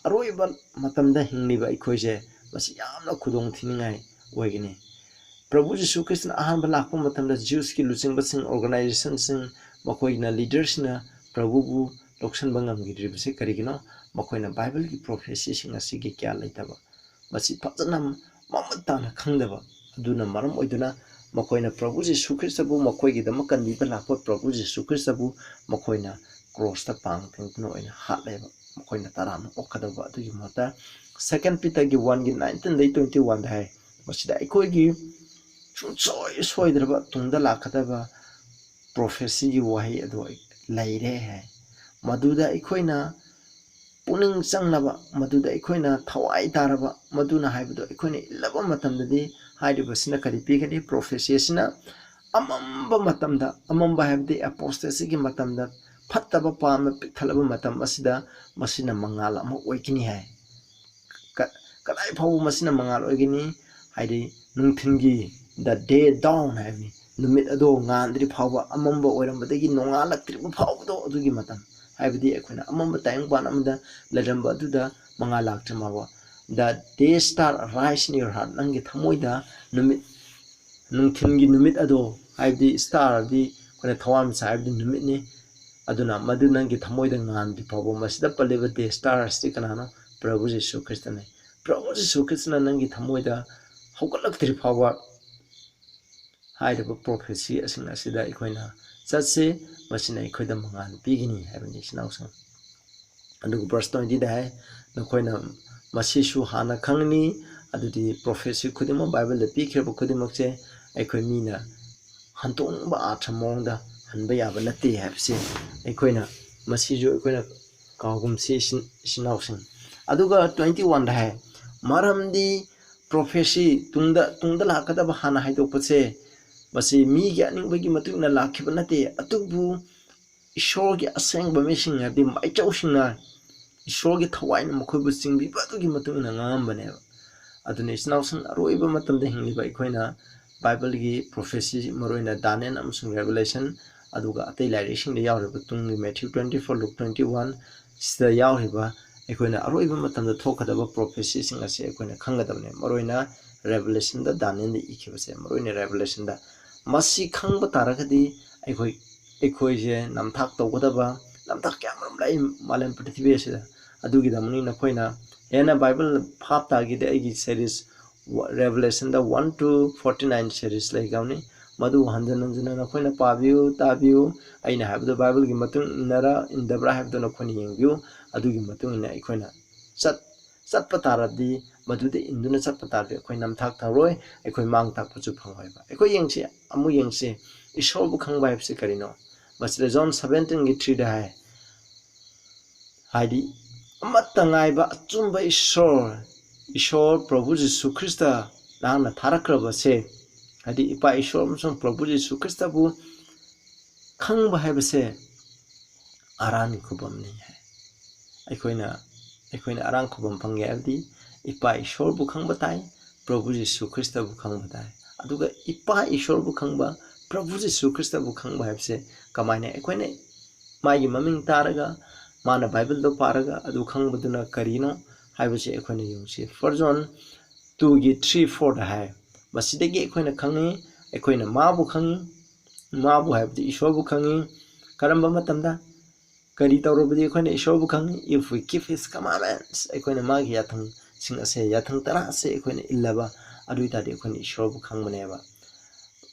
ꯑꯔꯣꯏꯕ ꯃꯇꯝꯗ ꯍꯤꯡꯂꯤꯕ ꯑꯩꯈꯣꯏꯁꯦ ꯃꯁꯤ ꯌꯥꯝꯅ ꯈꯨꯗꯣꯡ ꯊꯤꯅꯤꯡꯉꯥꯏ ꯑꯣꯏꯒꯅꯤ꯫ ꯄ꯭ꯔꯚꯨ ꯖꯤꯁꯨ ꯈ꯭ꯔꯤꯁꯇꯅ ꯑꯍꯥꯟꯕ ꯂꯥꯛꯄ ꯃꯇꯝꯗ Jews ꯀꯤ ꯂꯨꯆꯤꯡꯕꯁꯤꯡ, organization ꯁꯤꯡ, ꯃꯈꯣꯏꯅ leader ꯁꯤꯡꯅ ꯄ꯭ꯔꯚꯨꯕꯨ ꯂꯧꯁꯤꯟꯕ ꯉꯝꯈꯤꯗ꯭ꯔꯤꯕꯁꯤ ꯀꯔꯤꯒꯤꯅꯣ? ꯃꯈꯣꯏꯅ Bible ꯒꯤ prophecy ꯁꯤꯡ ꯑꯁꯤꯒꯤ ꯒ꯭ꯌꯥꯟ ꯂꯩꯇꯕ, ꯃꯁꯤ ꯐꯖꯅ ꯃꯃꯨꯠ ꯇꯥꯅ ꯈꯪꯗꯕ ꯑꯗꯨꯅ ꯃꯔꯝ ꯑꯣꯏꯗꯨꯅ ꯃꯈꯣꯏꯅ ꯄ꯭ꯔꯚꯨ ꯖꯤꯁꯨ ꯈ꯭ꯔꯤꯁꯇꯕꯨ, ꯃꯈꯣꯏꯒꯤꯗꯃꯛ ꯀꯟꯕꯤꯕ ꯂꯥꯛꯄ ꯄ꯭ꯔꯚꯨ ꯖꯤꯁꯨ ꯈ꯭ꯔꯤꯁꯇꯕꯨ ꯃꯈꯣꯏꯅ cross ꯇ ꯄꯥꯡ ꯇꯤꯡꯗꯨꯅ ꯑꯣꯏꯅ ꯍꯥꯠꯂꯦꯕ꯫ ꯃꯈꯣꯏꯅ ꯇꯔꯥꯝꯅ ꯑꯣꯛꯀꯗꯧꯕ ꯑꯗꯨꯒꯤ ꯃꯍꯨꯠꯇ Second Peter ꯒꯤ one ꯒꯤ nineteen ꯗꯩ twenty one ꯗ ꯍꯥꯏ, ꯃꯁꯤꯗ ꯑꯩꯈꯣꯏꯒꯤ ꯁꯨꯡꯁꯣꯏ ꯁꯣꯏꯗ꯭ꯔꯕ ꯇꯨꯡꯗ ꯂꯥꯛꯀꯗꯕ prophecy ꯒꯤ ꯋꯥꯍꯩ ꯑꯗꯨ ꯂꯩꯔꯦ ꯍꯥꯏ꯫ ꯃꯗꯨꯗ ꯑꯩꯈꯣꯏꯅ ꯄꯨꯛꯅꯤꯡ ꯆꯪꯂꯕ, ꯃꯗꯨꯗ ꯑꯩꯈꯣꯏꯅ ꯊꯋꯥꯏ ꯇꯥꯔꯕ, ꯃꯗꯨꯅ ꯍꯥꯏꯕꯗꯨ ꯑꯩꯈꯣꯏꯅ ꯏꯜꯂꯕ ꯃꯇꯝꯗꯗꯤ ꯍꯥꯏꯔꯤꯕꯁꯤꯅ ꯀꯔꯤ ꯄꯤꯒꯅꯤ? Prophecy ꯑꯁꯤꯅ ꯑꯃꯝꯕ ꯃꯇꯝꯗ, ꯑꯃꯝꯕ ꯍꯥꯏꯕꯗꯤ apostasy ꯒꯤ ꯃꯇꯝꯗ, ꯐꯠꯇꯕ ꯄꯥꯝꯅ ꯄꯤꯛꯊꯜꯂꯕ ꯃꯇꯝ ꯑꯁꯤꯗ ꯃꯁꯤꯅ ꯃꯉꯥꯜ ꯑꯃ ꯑꯣꯏꯒꯅꯤ ꯍꯥꯏ꯫ ꯀ-, ꯀꯗꯥꯏ ꯐꯥꯎꯕ ꯃꯁꯤꯅ ꯃꯉꯥꯜ ꯑꯣꯏꯒꯅꯤ? ꯍꯥꯏꯗꯤ ꯅꯨꯡꯊꯤꯜꯒꯤ, the day dawn ꯍꯥꯏꯕꯅꯤ, ꯅꯨꯃꯤꯠ ꯑꯗꯣ ꯉꯥꯟꯗ꯭ꯔꯤ ꯐꯥꯎꯕ, ꯑꯃꯝꯕ ꯑꯣꯏꯔꯝꯕꯗꯒꯤ ꯅꯣꯡꯉꯥꯜꯂꯛꯇ꯭ꯔꯤꯕ ꯐꯥꯎꯕꯗꯣ, ꯑꯗꯨꯒꯤ ꯃꯇꯝ, ꯍꯥꯏꯕꯗꯤ ꯑꯩꯈꯣꯏꯅ ꯑꯃꯝꯕ ꯇꯥꯏꯕꯪꯄꯥꯟ ꯑꯃꯗ ꯂꯩꯔꯝꯕ ꯑꯗꯨꯗ ꯃꯉꯥꯜ ꯂꯥꯛꯇ꯭ꯔꯤ ꯐꯥꯎꯕ꯫ The day star arise in your heart, ꯅꯪꯒꯤ ꯊꯃꯣꯏꯗ ꯅꯨꯃꯤꯠ, ꯅꯨꯡꯊꯤꯜꯒꯤ ꯅꯨꯃꯤꯠ ꯑꯗꯣ, ꯍꯥꯏꯕꯗꯤ star ꯗꯤ ꯑꯩꯈꯣꯏꯅ ꯊꯋꯥꯟꯃꯤꯆꯥꯛ ꯍꯥꯏꯕꯗꯤ ꯅꯨꯃꯤꯠꯅꯤ, ꯑꯗꯨꯅ ꯃꯗꯨ ꯅꯪꯒꯤ ꯊꯃꯣꯏꯗ ꯉꯥꯟꯗ꯭ꯔꯤ ꯐꯥꯎꯕ, ꯃꯁꯤꯗ ꯄꯜꯂꯤꯕ day stars ꯇꯤ ꯀꯅꯥꯅꯣ? ꯄ꯭ꯔꯚꯨ ꯖꯤꯁꯨ ꯈ꯭ꯔꯤꯁꯇꯅꯤ꯫ ꯄ꯭ꯔꯚꯨ ꯖꯤꯁꯨ ꯈ꯭ꯔꯤꯁꯇꯅ ꯅꯪꯒꯤ ꯊꯃꯣꯏꯗ ꯍꯧꯒꯠꯂꯛꯇ꯭ꯔꯤ ꯐꯥꯎꯕ ꯍꯥꯏꯔꯤꯕ prophecy ꯁꯤꯡ ꯑꯁꯤꯗ ꯑꯩꯈꯣꯏꯅ ꯆꯠꯁꯤ, ꯃꯁꯤꯅ ꯑꯩꯈꯣꯏꯗ ꯃꯉꯥꯜ ꯄꯤꯒꯅꯤ ꯍꯥꯏꯕꯅꯤ, ꯏꯆꯤꯟ ꯏꯅꯥꯎꯁꯤꯡ꯫ ꯑꯗꯨꯒ verse twenty ꯗ ꯍꯥꯏ, "ꯅꯈꯣꯏꯅ ꯃꯁꯤꯁꯨ ꯍꯥꯟꯅ ꯈꯪꯒꯅꯤ"꯫ ꯑꯗꯨꯗꯤ prophecy ꯈꯨꯗꯤꯡꯃꯛ, ꯕꯥꯏꯕꯜꯗ ꯄꯤꯈ꯭ꯔꯕ ꯈꯨꯗꯤꯡꯃꯛꯁꯦ ꯑꯩꯈꯣꯏ ꯃꯤꯅ ꯍꯟꯗꯣꯛꯅꯤꯡꯕ ꯑꯥꯔꯊ ꯃꯑꯣꯡꯗ ꯍꯟꯕ ꯌꯥꯕ ꯅꯠꯇꯦ ꯍꯥꯏꯕꯁꯤ ꯑꯩꯈꯣꯏꯅ, ꯃꯁꯤꯁꯨ ꯑꯩꯈꯣꯏꯅ ꯀꯥꯎꯒꯨꯝꯁꯤ, ꯏꯆꯤꯟ, ꯏꯆꯤꯟ ꯏꯅꯥꯎꯁꯤꯡ꯫ ꯑꯗꯨꯒ twenty one ꯗ ꯍꯥꯏ, "ꯃꯔꯝꯗꯤ prophecy, ꯇꯨꯡꯗ, ꯇꯨꯡꯗ ꯂꯥꯛꯀꯗꯕ ꯍꯥꯟꯅ ꯍꯥꯏꯗꯣꯛꯄꯁꯦ, ꯃꯁꯤ ꯃꯤꯒꯤ ꯑꯅꯤꯡꯕꯒꯤ ꯃꯇꯨꯡ ꯏꯟꯅ ꯂꯥꯛꯈꯤꯕ ꯅꯠꯇꯦ, ꯑꯗꯨꯕꯨ ꯏꯁꯣꯔꯒꯤ ꯑꯁꯦꯡꯕ ꯃꯤꯁꯤꯡ, ꯍꯥꯏꯕꯗꯤ ꯃꯥꯏꯆꯧꯁꯤꯡꯅ ꯏꯁꯣꯔꯒꯤ ꯊꯋꯥꯏꯅ ꯃꯈꯣꯏꯕꯨ ꯆꯤꯡꯕꯤꯕ ꯑꯗꯨꯒꯤ ꯃꯇꯨꯡ ꯏꯟꯅ ꯉꯥꯡꯉꯝꯕꯅꯦꯕ"꯫ ꯑꯗꯨꯅ ꯏꯆꯤꯟ ꯏꯅꯥꯎꯁꯤꯡ, ꯑꯔꯣꯏꯕ ꯃꯇꯝꯗ ꯍꯤꯡꯂꯤꯕ ꯑꯩꯈꯣꯏꯅ ꯕꯥꯏꯕꯜꯒꯤ prophecy, ꯃꯔꯨꯑꯣꯏꯅ ꯗꯥꯅꯤꯌꯦꯜ ꯑꯃꯁꯨꯡ Revelation, ꯑꯗꯨꯒ ꯑꯇꯩ ꯂꯥꯏꯔꯤꯛꯁꯤꯡꯗ ꯌꯥꯎꯔꯤꯕ ꯇꯨꯡꯒꯤ Matthew twenty four, Luke twenty one ꯁꯤꯗ ꯌꯥꯎꯔꯤꯕ ꯑꯩꯈꯣꯏꯅ ꯑꯔꯣꯏꯕ ꯃꯇꯝꯗ ꯊꯣꯛꯀꯗꯕ prophecy ꯁꯤꯡ ꯑꯁꯤ ꯑꯩꯈꯣꯏꯅ ꯈꯪꯒꯗꯕꯅꯤ꯫ ꯃꯔꯨꯑꯣꯏꯅ Revelation ꯗ ꯗꯥꯅꯤꯌꯦꯜꯗ ꯏꯈꯤꯕꯁꯦ, ꯃꯔꯨꯑꯣꯏꯅ Revelation ꯗ꯫ ꯃꯁꯤ ꯈꯪꯕ ꯇꯥꯔꯒꯗꯤ ꯑꯩꯈꯣꯏ, ꯑꯩꯈꯣꯏꯁꯦ ꯅꯝꯊꯥꯛ ꯇꯧꯒꯗꯕ ꯅꯝꯊꯥꯛ ꯀꯌꯥ ꯃꯔꯨꯝ ꯂꯩ ꯃꯥꯂꯦꯝ ꯄ꯭ꯔꯤꯊꯤꯕꯤ ꯑꯁꯤꯗ꯫ ꯑꯗꯨꯒꯤꯗꯃꯛꯅꯤ ꯅꯈꯣꯏꯅ ꯍꯦꯟꯅ ꯕꯥꯏꯕꯜ ꯚꯥꯞ ꯇꯥꯒꯦꯗꯤ ꯑꯩꯒꯤ series Revelation the one to forty nine series ꯂꯩꯈ꯭ꯔꯕꯅꯤ꯫ ꯃꯗꯨ ꯍꯟꯖꯤꯟ ꯍꯟꯖꯤꯟꯅ ꯅꯈꯣꯏꯅ ꯄꯥꯕꯤꯌꯨ, ꯇꯥꯕꯤꯌꯨ꯫ ꯑꯩꯅ ꯍꯥꯏꯕꯗꯨ ꯕꯥꯏꯕꯜꯒꯤ ꯃꯇꯨꯡ ꯏꯟꯅꯔ ꯏꯟꯗꯕ꯭ꯔꯥ ꯍꯥꯏꯕꯗꯨ ꯅꯈꯣꯏꯅ ꯌꯦꯡꯕꯤꯌꯨ꯫ ꯑꯗꯨꯒꯤ ꯃꯇꯨꯡ ꯏꯟꯅ ꯑꯩꯈꯣꯏꯅ ꯆꯠ-, ꯆꯠꯄ ꯇꯥꯔꯗꯤ, ꯃꯗꯨꯗ ꯏꯟꯗꯨꯅ ꯆꯠꯄ ꯇꯥꯔꯗꯤ ꯑꯩꯈꯣꯏ ꯅꯝꯊꯥꯛ ꯇꯧꯔꯣꯏ, ꯑꯩꯈꯣꯏ ꯃꯥꯡ ꯇꯥꯛꯄꯁꯨ ꯐꯪꯉꯣꯏꯕ꯫ ꯑꯩꯈꯣꯏ ꯌꯦꯡꯁꯤ, ꯑꯃꯨꯛ ꯌꯦꯡꯁꯤ, ꯏꯁꯣꯔꯕꯨ ꯈꯪꯕ ꯍꯥꯏꯕꯁꯤ ꯀꯔꯤꯅꯣ? ꯃꯁꯤꯗ John seventeen ꯒꯤ three ꯗ ꯍꯥꯏ, ꯍꯥꯏꯗꯤ ꯑꯃꯠꯇ ꯉꯥꯏꯕ ꯑꯆꯨꯝꯕ ꯏꯁꯣꯔ, ꯏꯁꯣꯔ ꯄ꯭ꯔꯚꯨ ꯖꯤꯁꯨ ꯈ꯭ꯔꯤꯁꯇ ꯅꯍꯥꯛꯅ ꯊꯥꯔꯛꯈ꯭ꯔꯕꯁꯦ, ꯍꯥꯏꯗꯤ ꯏꯄꯥ ꯏꯁꯣꯔ ꯑꯃꯁꯨꯡ ꯄ꯭ꯔꯚꯨ ꯖꯤꯁꯨ ꯈ꯭ꯔꯤꯁꯇꯕꯨ ꯈꯪꯕ ꯍꯥꯏꯕꯁꯦ ꯑꯔꯥꯟ ꯈꯨꯕꯝꯅꯤ ꯍꯥꯏ꯫ ꯑꯩꯈꯣꯏꯅ, ꯑꯩꯈꯣꯏꯅ ꯑꯔꯥꯟ ꯈꯨꯕꯝ ꯐꯪꯒꯦ ꯍꯥꯏꯕꯗꯤ ꯏꯄꯥ ꯏꯁꯣꯔꯕꯨ ꯈꯪꯕ ꯇꯥꯏ, ꯄ꯭ꯔꯚꯨ ꯖꯤꯁꯨ ꯈ꯭ꯔꯤꯁꯇꯕꯨ ꯈꯪꯕ ꯇꯥꯏ꯫ ꯑꯗꯨꯒ ꯏꯄꯥ ꯏꯁꯣꯔꯕꯨ ꯈꯪꯕ, ꯄ꯭ꯔꯚꯨ ꯖꯤꯁꯨ ꯈ꯭ꯔꯤꯁꯇꯕꯨ ꯈꯪꯕ ꯍꯥꯏꯕꯁꯦ ꯀꯃꯥꯏꯅ? ꯑꯩꯈꯣꯏꯅ ꯃꯥꯒꯤ ꯃꯃꯤꯡ ꯇꯥꯔꯒ, ꯃꯥꯅ ꯕꯥꯏꯕꯜꯗꯣ ꯄꯥꯔꯒ ꯑꯗꯨ ꯈꯪꯕꯗꯨꯅ ꯀꯔꯤꯅꯣ ꯍꯥꯏꯕꯁꯤ ꯑꯩꯈꯣꯏꯅ ꯌꯦꯡꯁꯤ꯫ First John two ꯒꯤ three four ꯗ ꯍꯥꯏ, ꯃꯁꯤꯗꯒꯤ ꯑꯩꯈꯣꯏꯅ ꯈꯪꯉꯤ, ꯑꯩꯈꯣꯏꯅ ꯃꯥꯕꯨ ꯈꯪꯉꯤ, ꯃꯥꯕꯨ ꯍꯥꯏꯕꯗꯤ ꯏꯁꯣꯔꯕꯨ ꯈꯪꯉꯤ, ꯀꯔꯝꯕ ꯃꯇꯝꯗ? ꯀꯔꯤ ꯇꯧꯔꯕꯗꯤ ꯑꯩꯈꯣꯏꯅ ꯏꯁꯣꯔꯕꯨ ꯈꯪꯉꯤ? If we keep his commandments, ꯑꯩꯈꯣꯏꯅ ꯃꯥꯒꯤ ꯌꯥꯊꯪꯁꯤꯡ ꯑꯁꯦ, ꯌꯥꯊꯪ ꯇꯔꯥ ꯑꯁꯦ ꯑꯩꯈꯣꯏꯅ ꯏꯜꯂꯕ, ꯑꯗꯨ ꯑꯣꯏ ꯇꯥꯔꯗꯤ ꯑꯩꯈꯣꯏꯅ ꯏꯁꯣꯔꯕꯨ ꯈꯪꯕꯅꯦꯕ꯫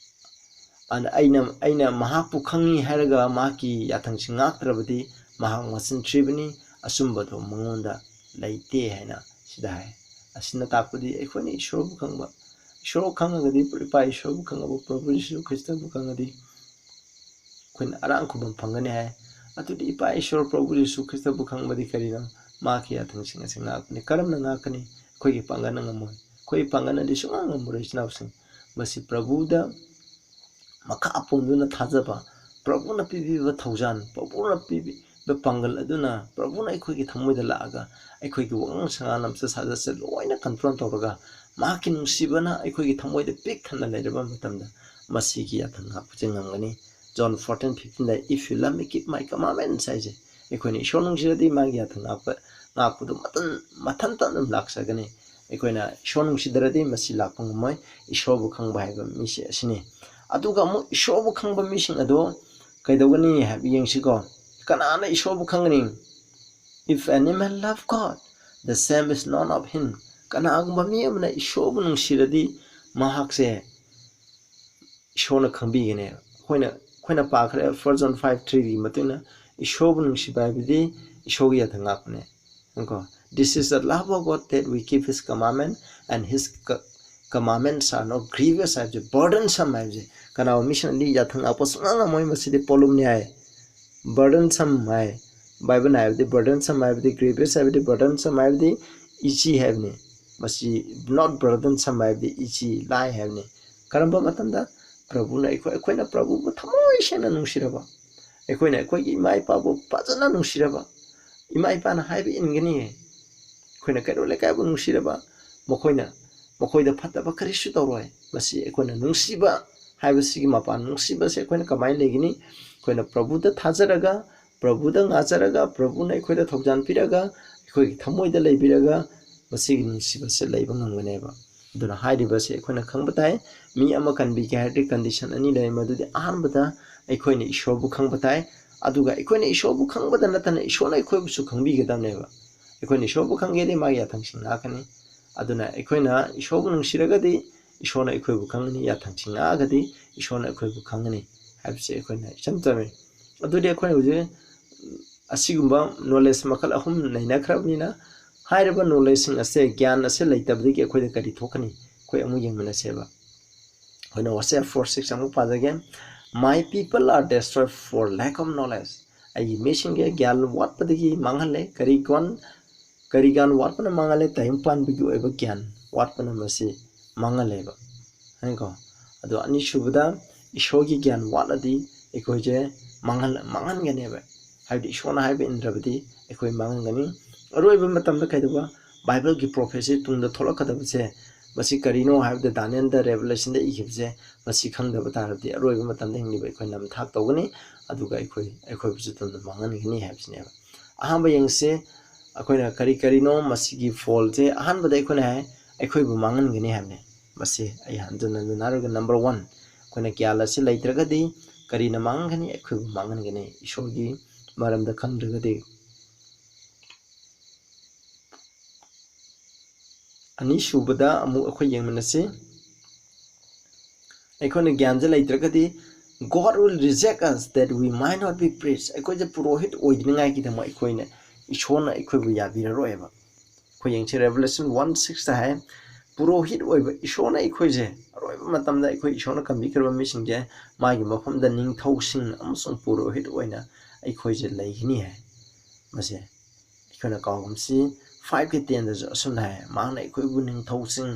ꯑꯗ ꯑꯩꯅ, ꯑꯩꯅ ꯃꯍꯥꯛꯄꯨ ꯈꯪꯉꯤ ꯍꯥꯏꯔꯒ ꯃꯍꯥꯛꯀꯤ ꯌꯥꯊꯪꯁꯤꯡ ꯉꯥꯛꯇ꯭ꯔꯕꯗꯤ ꯃꯍꯥꯛ ꯃꯆꯤꯟ ꯊꯤꯕꯅꯤ, ꯑꯆꯨꯝꯕꯗꯣ ꯃꯉꯣꯟꯗ ꯂꯩꯇꯦ ꯍꯥꯏꯅ ꯁꯤꯗ ꯍꯥꯏ꯫ ꯑꯁꯤꯅ ꯇꯥꯛꯄꯗꯤ ꯑꯩꯈꯣꯏꯅ ꯏꯁꯣꯔꯕꯨ ꯈꯪꯕ, ꯏꯁꯣꯔ ꯈꯪꯉꯒꯗꯤ, ꯏꯄꯥ ꯏꯁꯣꯔꯕꯨ ꯈꯪꯉꯕ, ꯄ꯭ꯔꯚꯨ ꯖꯤꯁꯨ ꯈ꯭ꯔꯤꯁꯇꯕꯨ ꯈꯪꯉꯗꯤ, ꯑꯩꯈꯣꯏꯅ ꯑꯔꯥꯡ ꯈꯨꯕꯝ ꯐꯪꯒꯅꯤ ꯍꯥꯏ꯫ ꯑꯗꯨꯗꯤ ꯏꯄꯥ ꯏꯁꯣꯔ ꯄ꯭ꯔꯚꯨ ꯖꯤꯁꯨ ꯈ꯭ꯔꯤꯁꯇꯕꯨ ꯈꯪꯕꯗꯤ ꯀꯔꯤꯅꯣ? ꯃꯍꯥꯛꯀꯤ ꯌꯥꯊꯪꯁꯤꯡ ꯑꯁꯤ ꯉꯥꯛꯄꯅꯤ꯫ ꯀꯔꯝꯅ ꯉꯥꯛꯀꯅꯤ? ꯑꯩꯈꯣꯏꯒꯤ ꯄꯥꯡꯒꯜꯅ ꯉꯝꯃꯣꯏ꯫ ꯑꯩꯈꯣꯏꯒꯤ ꯄꯥꯡꯒꯜꯅꯗꯤ ꯁꯨꯡꯉꯝ ꯉꯝꯃꯔꯣꯏ, ꯏꯆꯤꯟ ꯏꯅꯥꯎꯁꯤꯡ꯫ ꯃꯁꯤ ꯄ꯭ꯔꯚꯨꯗ ꯃꯈꯥ ꯄꯣꯟꯗꯨꯅ ꯊꯥꯖꯕ, ꯄ꯭ꯔꯚꯨꯅ ꯄꯤꯕꯤꯕ ꯊꯧꯖꯥꯜ, ꯄ꯭ꯔꯚꯨꯅ ꯄꯤꯕꯤꯕ ꯄꯥꯡꯒꯜ ꯑꯗꯨꯅ, ꯄ꯭ꯔꯚꯨꯅ ꯑꯩꯈꯣꯏꯒꯤ ꯊꯃꯣꯏꯗ ꯂꯥꯛꯑꯒ ꯑꯩꯈꯣꯏꯒꯤ ꯋꯥꯉꯥꯡ ꯁꯉꯥꯡ, ꯂꯝꯆꯠ ꯁꯥꯖꯠꯁꯦ ꯂꯣꯏꯅ control ꯇꯧꯔꯒ ꯃꯍꯥꯛꯀꯤ ꯅꯨꯡꯁꯤꯕꯅ ꯑꯩꯈꯣꯏꯒꯤ ꯊꯃꯣꯏꯗ ꯄꯤꯛ ꯊꯟꯅ ꯂꯩꯔꯕ ꯃꯇꯝꯗ ꯃꯁꯤꯒꯤ ꯌꯥꯊꯪ ꯉꯥꯛꯄꯁꯦ ꯉꯝꯒꯅꯤ꯫ John fourteen fifteen the, "If you love me, keep my commandments" ꯍꯥꯏꯁꯦ, ꯑꯩꯈꯣꯏꯅ ꯏꯁꯣꯔ ꯅꯨꯡꯁꯤꯔꯗꯤ ꯃꯥꯒꯤ ꯌꯥꯊꯪ ꯉꯥꯛꯄ, ꯉꯥꯛꯄꯗꯨ ꯃꯇꯝ, ꯃꯊꯟꯇ ꯑꯗꯨꯝ ꯂꯥꯛꯆꯒꯅꯤ꯫ ꯑꯩꯈꯣꯏꯅ ꯏꯁꯣꯔ ꯅꯨꯡꯁꯤꯗ꯭ꯔꯗꯤ ꯃꯁꯤ ꯂꯥꯛꯄ ꯉꯝꯃꯣꯏ꯫ ꯏꯁꯣꯔꯕꯨ ꯈꯪꯕ ꯍꯥꯏꯕ ꯃꯤꯁꯦ ꯑꯁꯤꯅꯤ꯫ ꯑꯗꯨꯒ ꯑꯃꯨꯛ ꯏꯁꯣꯔꯕꯨ ꯈꯪꯕ ꯃꯤꯁꯤꯡ ꯑꯗꯣ ꯀꯩꯗꯧꯒꯅꯤ ꯍꯥꯏꯕ ꯌꯦꯡꯁꯤꯀꯣ꯫ ꯀꯅꯥꯅ ꯏꯁꯣꯔꯕꯨ ꯈꯪꯒꯅꯤ? "If any man love God, the same is known of him." ꯀꯅꯥꯒꯨꯝꯕ ꯃꯤ ꯑꯃꯅ ꯏꯁꯣꯔꯕꯨ ꯅꯨꯡꯁꯤꯔꯗꯤ ꯃꯍꯥꯛꯁꯦ ꯏꯁꯣꯔꯅ ꯈꯪꯕꯤꯒꯅꯤ꯫ ꯑꯩꯈꯣꯏꯅ, ꯑꯩꯈꯣꯏꯅ ꯄꯥꯈ꯭ꯔꯦ, First John five three ꯒꯤ ꯃꯇꯨꯡ ꯏꯟꯅ ꯏꯁꯣꯔꯕꯨ ꯅꯨꯡꯁꯤꯕ ꯍꯥꯏꯕꯗꯤ ꯏꯁꯣꯔꯒꯤ ꯌꯥꯊꯪ ꯉꯥꯛꯄꯅꯦ꯫ ꯀꯣ, "This is the love of God, that we keep his commandment, and his co-, commandments are not grievous" ꯍꯥꯏꯕꯁꯦ, burdensome ꯍꯥꯏꯕꯁꯦ꯫ ꯀꯅꯥꯒꯨꯝꯕ ꯃꯤꯁꯤꯡꯅꯗꯤ ꯌꯥꯊꯪ ꯉꯥꯛꯄ ꯁꯨꯡꯉꯝ ꯉꯝꯃꯣꯏ, ꯃꯁꯤꯗꯤ ꯄꯣꯠꯂꯨꯝꯅꯤ ꯍꯥꯏ꯫ Burdensome ꯍꯥꯏ꯫ ꯕꯥꯏꯕꯜꯅ ꯍꯥꯏꯕꯗꯤ burdensome ꯍꯥꯏꯕꯗꯤ, grievous ꯍꯥꯏꯕꯗꯤ, burdensome ꯍꯥꯏꯕꯗꯤ easy ꯍꯥꯏꯕꯅꯤ꯫ ꯃꯁꯤ not burdensome ꯍꯥꯏꯕꯗꯤ easy, ꯂꯥꯏ ꯍꯥꯏꯕꯅꯤ꯫ ꯀꯔꯝꯕ ꯃꯇꯝꯗ? ꯄ꯭ꯔꯚꯨꯅ ꯑꯩꯈꯣꯏ, ꯑꯩꯈꯣꯏꯅ ꯄ꯭ꯔꯚꯨꯕꯨ ꯊꯃꯣꯏ ꯁꯦꯡꯅ ꯅꯨꯡꯁꯤꯔꯕ, ꯑꯩꯈꯣꯏꯅ ꯑꯩꯈꯣꯏꯒꯤ ꯏꯃꯥ ꯏꯄꯥꯕꯨ ꯐꯖꯅ ꯅꯨꯡꯁꯤꯔꯕ, ꯏꯃꯥ ꯏꯄꯥꯅ ꯍꯥꯏꯕ ꯏꯟꯒꯅꯤ꯫ ꯑꯩꯈꯣꯏꯅ ꯀꯩꯔꯣꯜ ꯂꯩꯀꯥꯏꯕꯨ ꯅꯨꯡꯁꯤꯔꯕ, ꯃꯈꯣꯏꯅ, ꯃꯈꯣꯏꯗ ꯐꯠꯇꯕ ꯀꯔꯤꯁꯨ ꯇꯧꯔꯣꯏ꯫ ꯃꯁꯤ ꯑꯩꯈꯣꯏꯅ ꯅꯨꯡꯁꯤꯕ ꯍꯥꯏꯕꯁꯤꯒꯤ ꯃꯄꯥꯟ, ꯅꯨꯡꯁꯤꯕꯁꯦ ꯑꯩꯈꯣꯏꯅ ꯀꯃꯥꯏꯅ ꯂꯩꯒꯅꯤ? ꯑꯩꯈꯣꯏꯅ ꯄ꯭ꯔꯚꯨꯗ ꯊꯥꯖꯔꯒ, ꯄ꯭ꯔꯚꯨꯗ ꯉꯥꯖꯔꯒ, ꯄ꯭ꯔꯚꯨꯅ ꯑꯩꯈꯣꯏꯗ ꯊꯧꯖꯥꯜ ꯄꯤꯔꯒ, ꯑꯩꯈꯣꯏꯒꯤ ꯊꯃꯣꯏꯗ ꯂꯩꯕꯤꯔꯒ, ꯃꯁꯤꯒꯤ ꯅꯨꯡꯁꯤꯕꯁꯦ ꯂꯩꯕ ꯉꯝꯒꯅꯦꯕ꯫ ꯑꯗꯨꯅ ꯍꯥꯏꯔꯤꯕꯁꯦ ꯑꯩꯈꯣꯏꯅ ꯈꯪꯕ ꯇꯥꯏ꯫ ꯃꯤ ꯑꯃ ꯀꯟꯕꯤꯒꯦ ꯍꯥꯏꯔꯗꯤ condition ꯑꯅꯤ ꯂꯩ꯫ ꯃꯗꯨꯗꯤ ꯑꯍꯥꯟꯕꯗ ꯑꯩꯈꯣꯏꯅ ꯏꯁꯣꯔꯕꯨ ꯈꯪꯕ ꯇꯥꯏ꯫ ꯑꯗꯨꯒ ꯑꯩꯈꯣꯏꯅ ꯏꯁꯣꯔꯕꯨ ꯈꯪꯕꯗ ꯅꯠꯇꯅ ꯏꯁꯣꯔꯅ ꯑꯩꯈꯣꯏꯕꯨꯁꯨ ꯈꯪꯕꯤꯒꯗꯕꯅꯦꯕ꯫ ꯑꯩꯈꯣꯏꯅ ꯏꯁꯣꯔꯕꯨ ꯈꯪꯒꯦꯗꯤ ꯃꯥꯒꯤ ꯌꯥꯊꯪꯁꯤꯡ ꯉꯥꯛꯀꯅꯤ꯫ ꯑꯗꯨꯅ ꯑꯩꯈꯣꯏꯅ ꯏꯁꯣꯔꯕꯨ ꯅꯨꯡꯁꯤꯔꯒꯗꯤ ꯏꯁꯣꯔꯅ ꯑꯩꯈꯣꯏꯕꯨ ꯈꯪꯒꯅꯤ, ꯌꯥꯊꯪꯁꯤꯡ ꯉꯥꯛꯑꯒꯗꯤ ꯏꯁꯣꯔꯅ ꯑꯩꯈꯣꯏꯕꯨ ꯈꯪꯒꯅꯤ ꯍꯥꯏꯕꯁꯦ ꯑꯩꯈꯣꯏꯅ ꯏꯆꯝ ꯆꯝꯃꯤ꯫ ꯑꯗꯨꯗꯤ ꯑꯩꯈꯣꯏꯅ ꯍꯧꯖꯤꯛ ꯑꯁꯤꯒꯨꯝꯕ knowledge ꯃꯈꯜ ꯑꯍꯨꯝ ꯅꯩꯅꯈ꯭ꯔꯕꯅꯤꯅ, ꯍꯥꯏꯔꯤꯕ knowledgeꯁꯤꯡ ꯑꯁꯦ, ꯒ꯭ꯌꯥꯟ ꯑꯁꯦ ꯂꯩꯇꯕꯗꯒꯤ ꯑꯩꯈꯣꯏꯗ ꯀꯔꯤ ꯊꯣꯛꯀꯅꯤ? ꯑꯩꯈꯣꯏ ꯑꯃꯨꯛ ꯌꯦꯡꯃꯤꯟꯅꯁꯦꯕ꯫ ꯑꯩꯈꯣꯏꯅ Hosea four six ꯑꯃꯨꯛ ꯄꯥꯖꯒꯦ꯫ "My people are destroyed for lack of knowledge." ꯑꯩꯒꯤ ꯃꯤꯁꯤꯡꯁꯦ ꯒ꯭ꯌꯥꯟ ꯋꯥꯠꯄꯗꯒꯤ ꯃꯥꯡꯍꯜꯂꯦ꯫ ꯀꯔꯤ ꯒ꯭ꯌꯥꯟ, ꯀꯔꯤ ꯒ꯭ꯌꯥꯟ ꯋꯥꯠꯄꯅ ꯃꯥꯡꯍꯜꯂꯦ? ꯇꯥꯏꯕꯪ ꯄꯥꯟꯕꯒꯤ ꯑꯣꯏꯕ ꯒ꯭ꯌꯥꯟ ꯋꯥꯠꯄꯅ ꯃꯁꯤ ꯃꯥꯡꯍꯜꯂꯦꯕ꯫ ꯍꯥꯏꯀꯣ? ꯑꯗꯣ ꯑꯅꯤꯁꯨꯕꯗ, ꯏꯁꯣꯔꯒꯤ ꯒ꯭ꯌꯥꯟ ꯋꯥꯠꯂꯗꯤ ꯑꯩꯈꯣꯏꯁꯦ ꯃꯥꯡꯍꯜ-, ꯃꯥꯡꯍꯟꯒꯅꯦꯕ꯫ ꯍꯥꯏꯕꯗꯤ ꯏꯁꯣꯔꯅ ꯍꯥꯏꯕ ꯏꯟꯗ꯭ꯔꯕꯗꯤ ꯑꯩꯈꯣꯏ ꯃꯥꯡꯍꯟꯒꯅꯤ꯫ ꯑꯔꯣꯏꯕ ꯃꯇꯝꯗ ꯀꯩꯗꯧꯕ? ꯕꯥꯏꯕꯜꯒꯤ prophecy ꯇꯨꯡꯗ ꯊꯣꯛꯂꯛꯀꯗꯕꯁꯦ, ꯃꯁꯤ ꯀꯔꯤꯅꯣ ꯍꯥꯏꯕꯗ ꯗꯥꯅꯤꯌꯦꯜꯗ, ꯔꯦꯚꯦꯂꯦꯁꯟꯗ ꯏꯈꯤꯕꯁꯦ, ꯃꯁꯤ ꯈꯪꯗꯕ ꯇꯥꯔꯕꯗꯤ ꯑꯔꯣꯏꯕ ꯃꯇꯝꯗ ꯍꯤꯡꯂꯤꯕ ꯑꯩꯈꯣꯏ ꯅꯝꯊꯥꯛ ꯇꯧꯒꯅꯤ, ꯑꯗꯨꯒ ꯑꯩꯈꯣꯏ, ꯑꯩꯈꯣꯏꯕꯨꯁꯨ ꯇꯨꯡꯗ ꯃꯥꯡꯍꯟꯒꯅꯤ ꯍꯥꯏꯕꯁꯤꯅꯦꯕ꯫ ꯑꯍꯥꯟꯕ ꯌꯦꯡꯁꯦ, ꯑꯩꯈꯣꯏꯅ ꯀꯔꯤ ꯀꯔꯤꯅꯣ ꯃꯁꯤꯒꯤ fallꯁꯦ? ꯑꯍꯥꯟꯕꯗ ꯑꯩꯈꯣꯏꯅ ꯍꯥꯏ, ꯑꯩꯈꯣꯏꯕꯨ ꯃꯥꯡꯍꯟꯒꯅꯤ ꯍꯥꯏꯕꯅꯦ꯫ ꯃꯁꯤ ꯑꯩ ꯍꯟꯖꯟ ꯍꯟꯖꯟ ꯍꯥꯏꯔꯒ, number one, ꯑꯩꯈꯣꯏꯅ ꯒ꯭ꯌꯥꯟ ꯑꯁꯤ ꯂꯩꯇ꯭ꯔꯒꯗꯤ ꯀꯔꯤꯅ ꯃꯥꯡꯍꯟꯒꯅꯤ? ꯑꯩꯈꯣꯏꯕꯨ ꯃꯥꯡꯍꯟꯒꯅꯤ, ꯏꯁꯣꯔꯒꯤ ꯃꯔꯝꯗ ꯈꯪꯗ꯭ꯔꯒꯗꯤ꯫ ꯑꯅꯤꯁꯨꯕꯗ ꯑꯃꯨꯛ ꯑꯩꯈꯣꯏ ꯌꯦꯡꯃꯤꯟꯅꯁꯤ꯫ ꯑꯩꯈꯣꯏꯅ ꯒ꯭ꯌꯥꯟꯁꯦ ꯂꯩꯇ꯭ꯔꯒꯗꯤ, "God will reject us that we might not be priests." ꯑꯩꯈꯣꯏꯁꯦ ꯄꯨꯔꯣꯍꯤꯠ ꯑꯣꯏꯗꯅꯤꯡꯉꯥꯏꯒꯤꯗꯃꯛ ꯑꯩꯈꯣꯏꯅ, ꯏꯁꯣꯔꯅ ꯑꯩꯈꯣꯏꯕꯨ ꯌꯥꯕꯤꯔꯔꯣꯏꯕ꯫ ꯑꯩꯈꯣꯏ ꯌꯦꯡꯁꯤ, Revelation one sixꯇ ꯍꯥꯏ, ꯄꯨꯔꯣꯍꯤꯠ ꯑꯣꯏꯕ ꯏꯁꯣꯔꯅ ꯑꯩꯈꯣꯏꯁꯦ, ꯑꯔꯣꯏꯕ ꯃꯇꯝꯗ ꯑꯩꯈꯣꯏ ꯏꯁꯣꯔꯅ ꯀꯟꯕꯤꯈ꯭ꯔꯕ ꯃꯤꯁꯤꯡꯁꯦ ꯃꯥꯒꯤ ꯃꯐꯝꯗ ꯅꯤꯡꯊꯧꯁꯤꯡ ꯑꯃꯁꯨꯡ ꯄꯨꯔꯣꯍꯤꯠ ꯑꯣꯏꯅ ꯑꯩꯈꯣꯏꯁꯦ ꯂꯩꯒꯅꯤ ꯍꯥꯏ꯫ ꯃꯁꯦ ꯑꯩꯈꯣꯏꯅ ꯀꯥꯎꯒꯨꯝꯁꯤ, fiveꯀꯤ tenꯗꯁꯨ ꯑꯁꯨꯝꯅ ꯍꯥꯏ, ꯃꯍꯥꯛꯅ ꯑꯩꯈꯣꯏꯕꯨ ꯅꯤꯡꯊꯧꯁꯤꯡ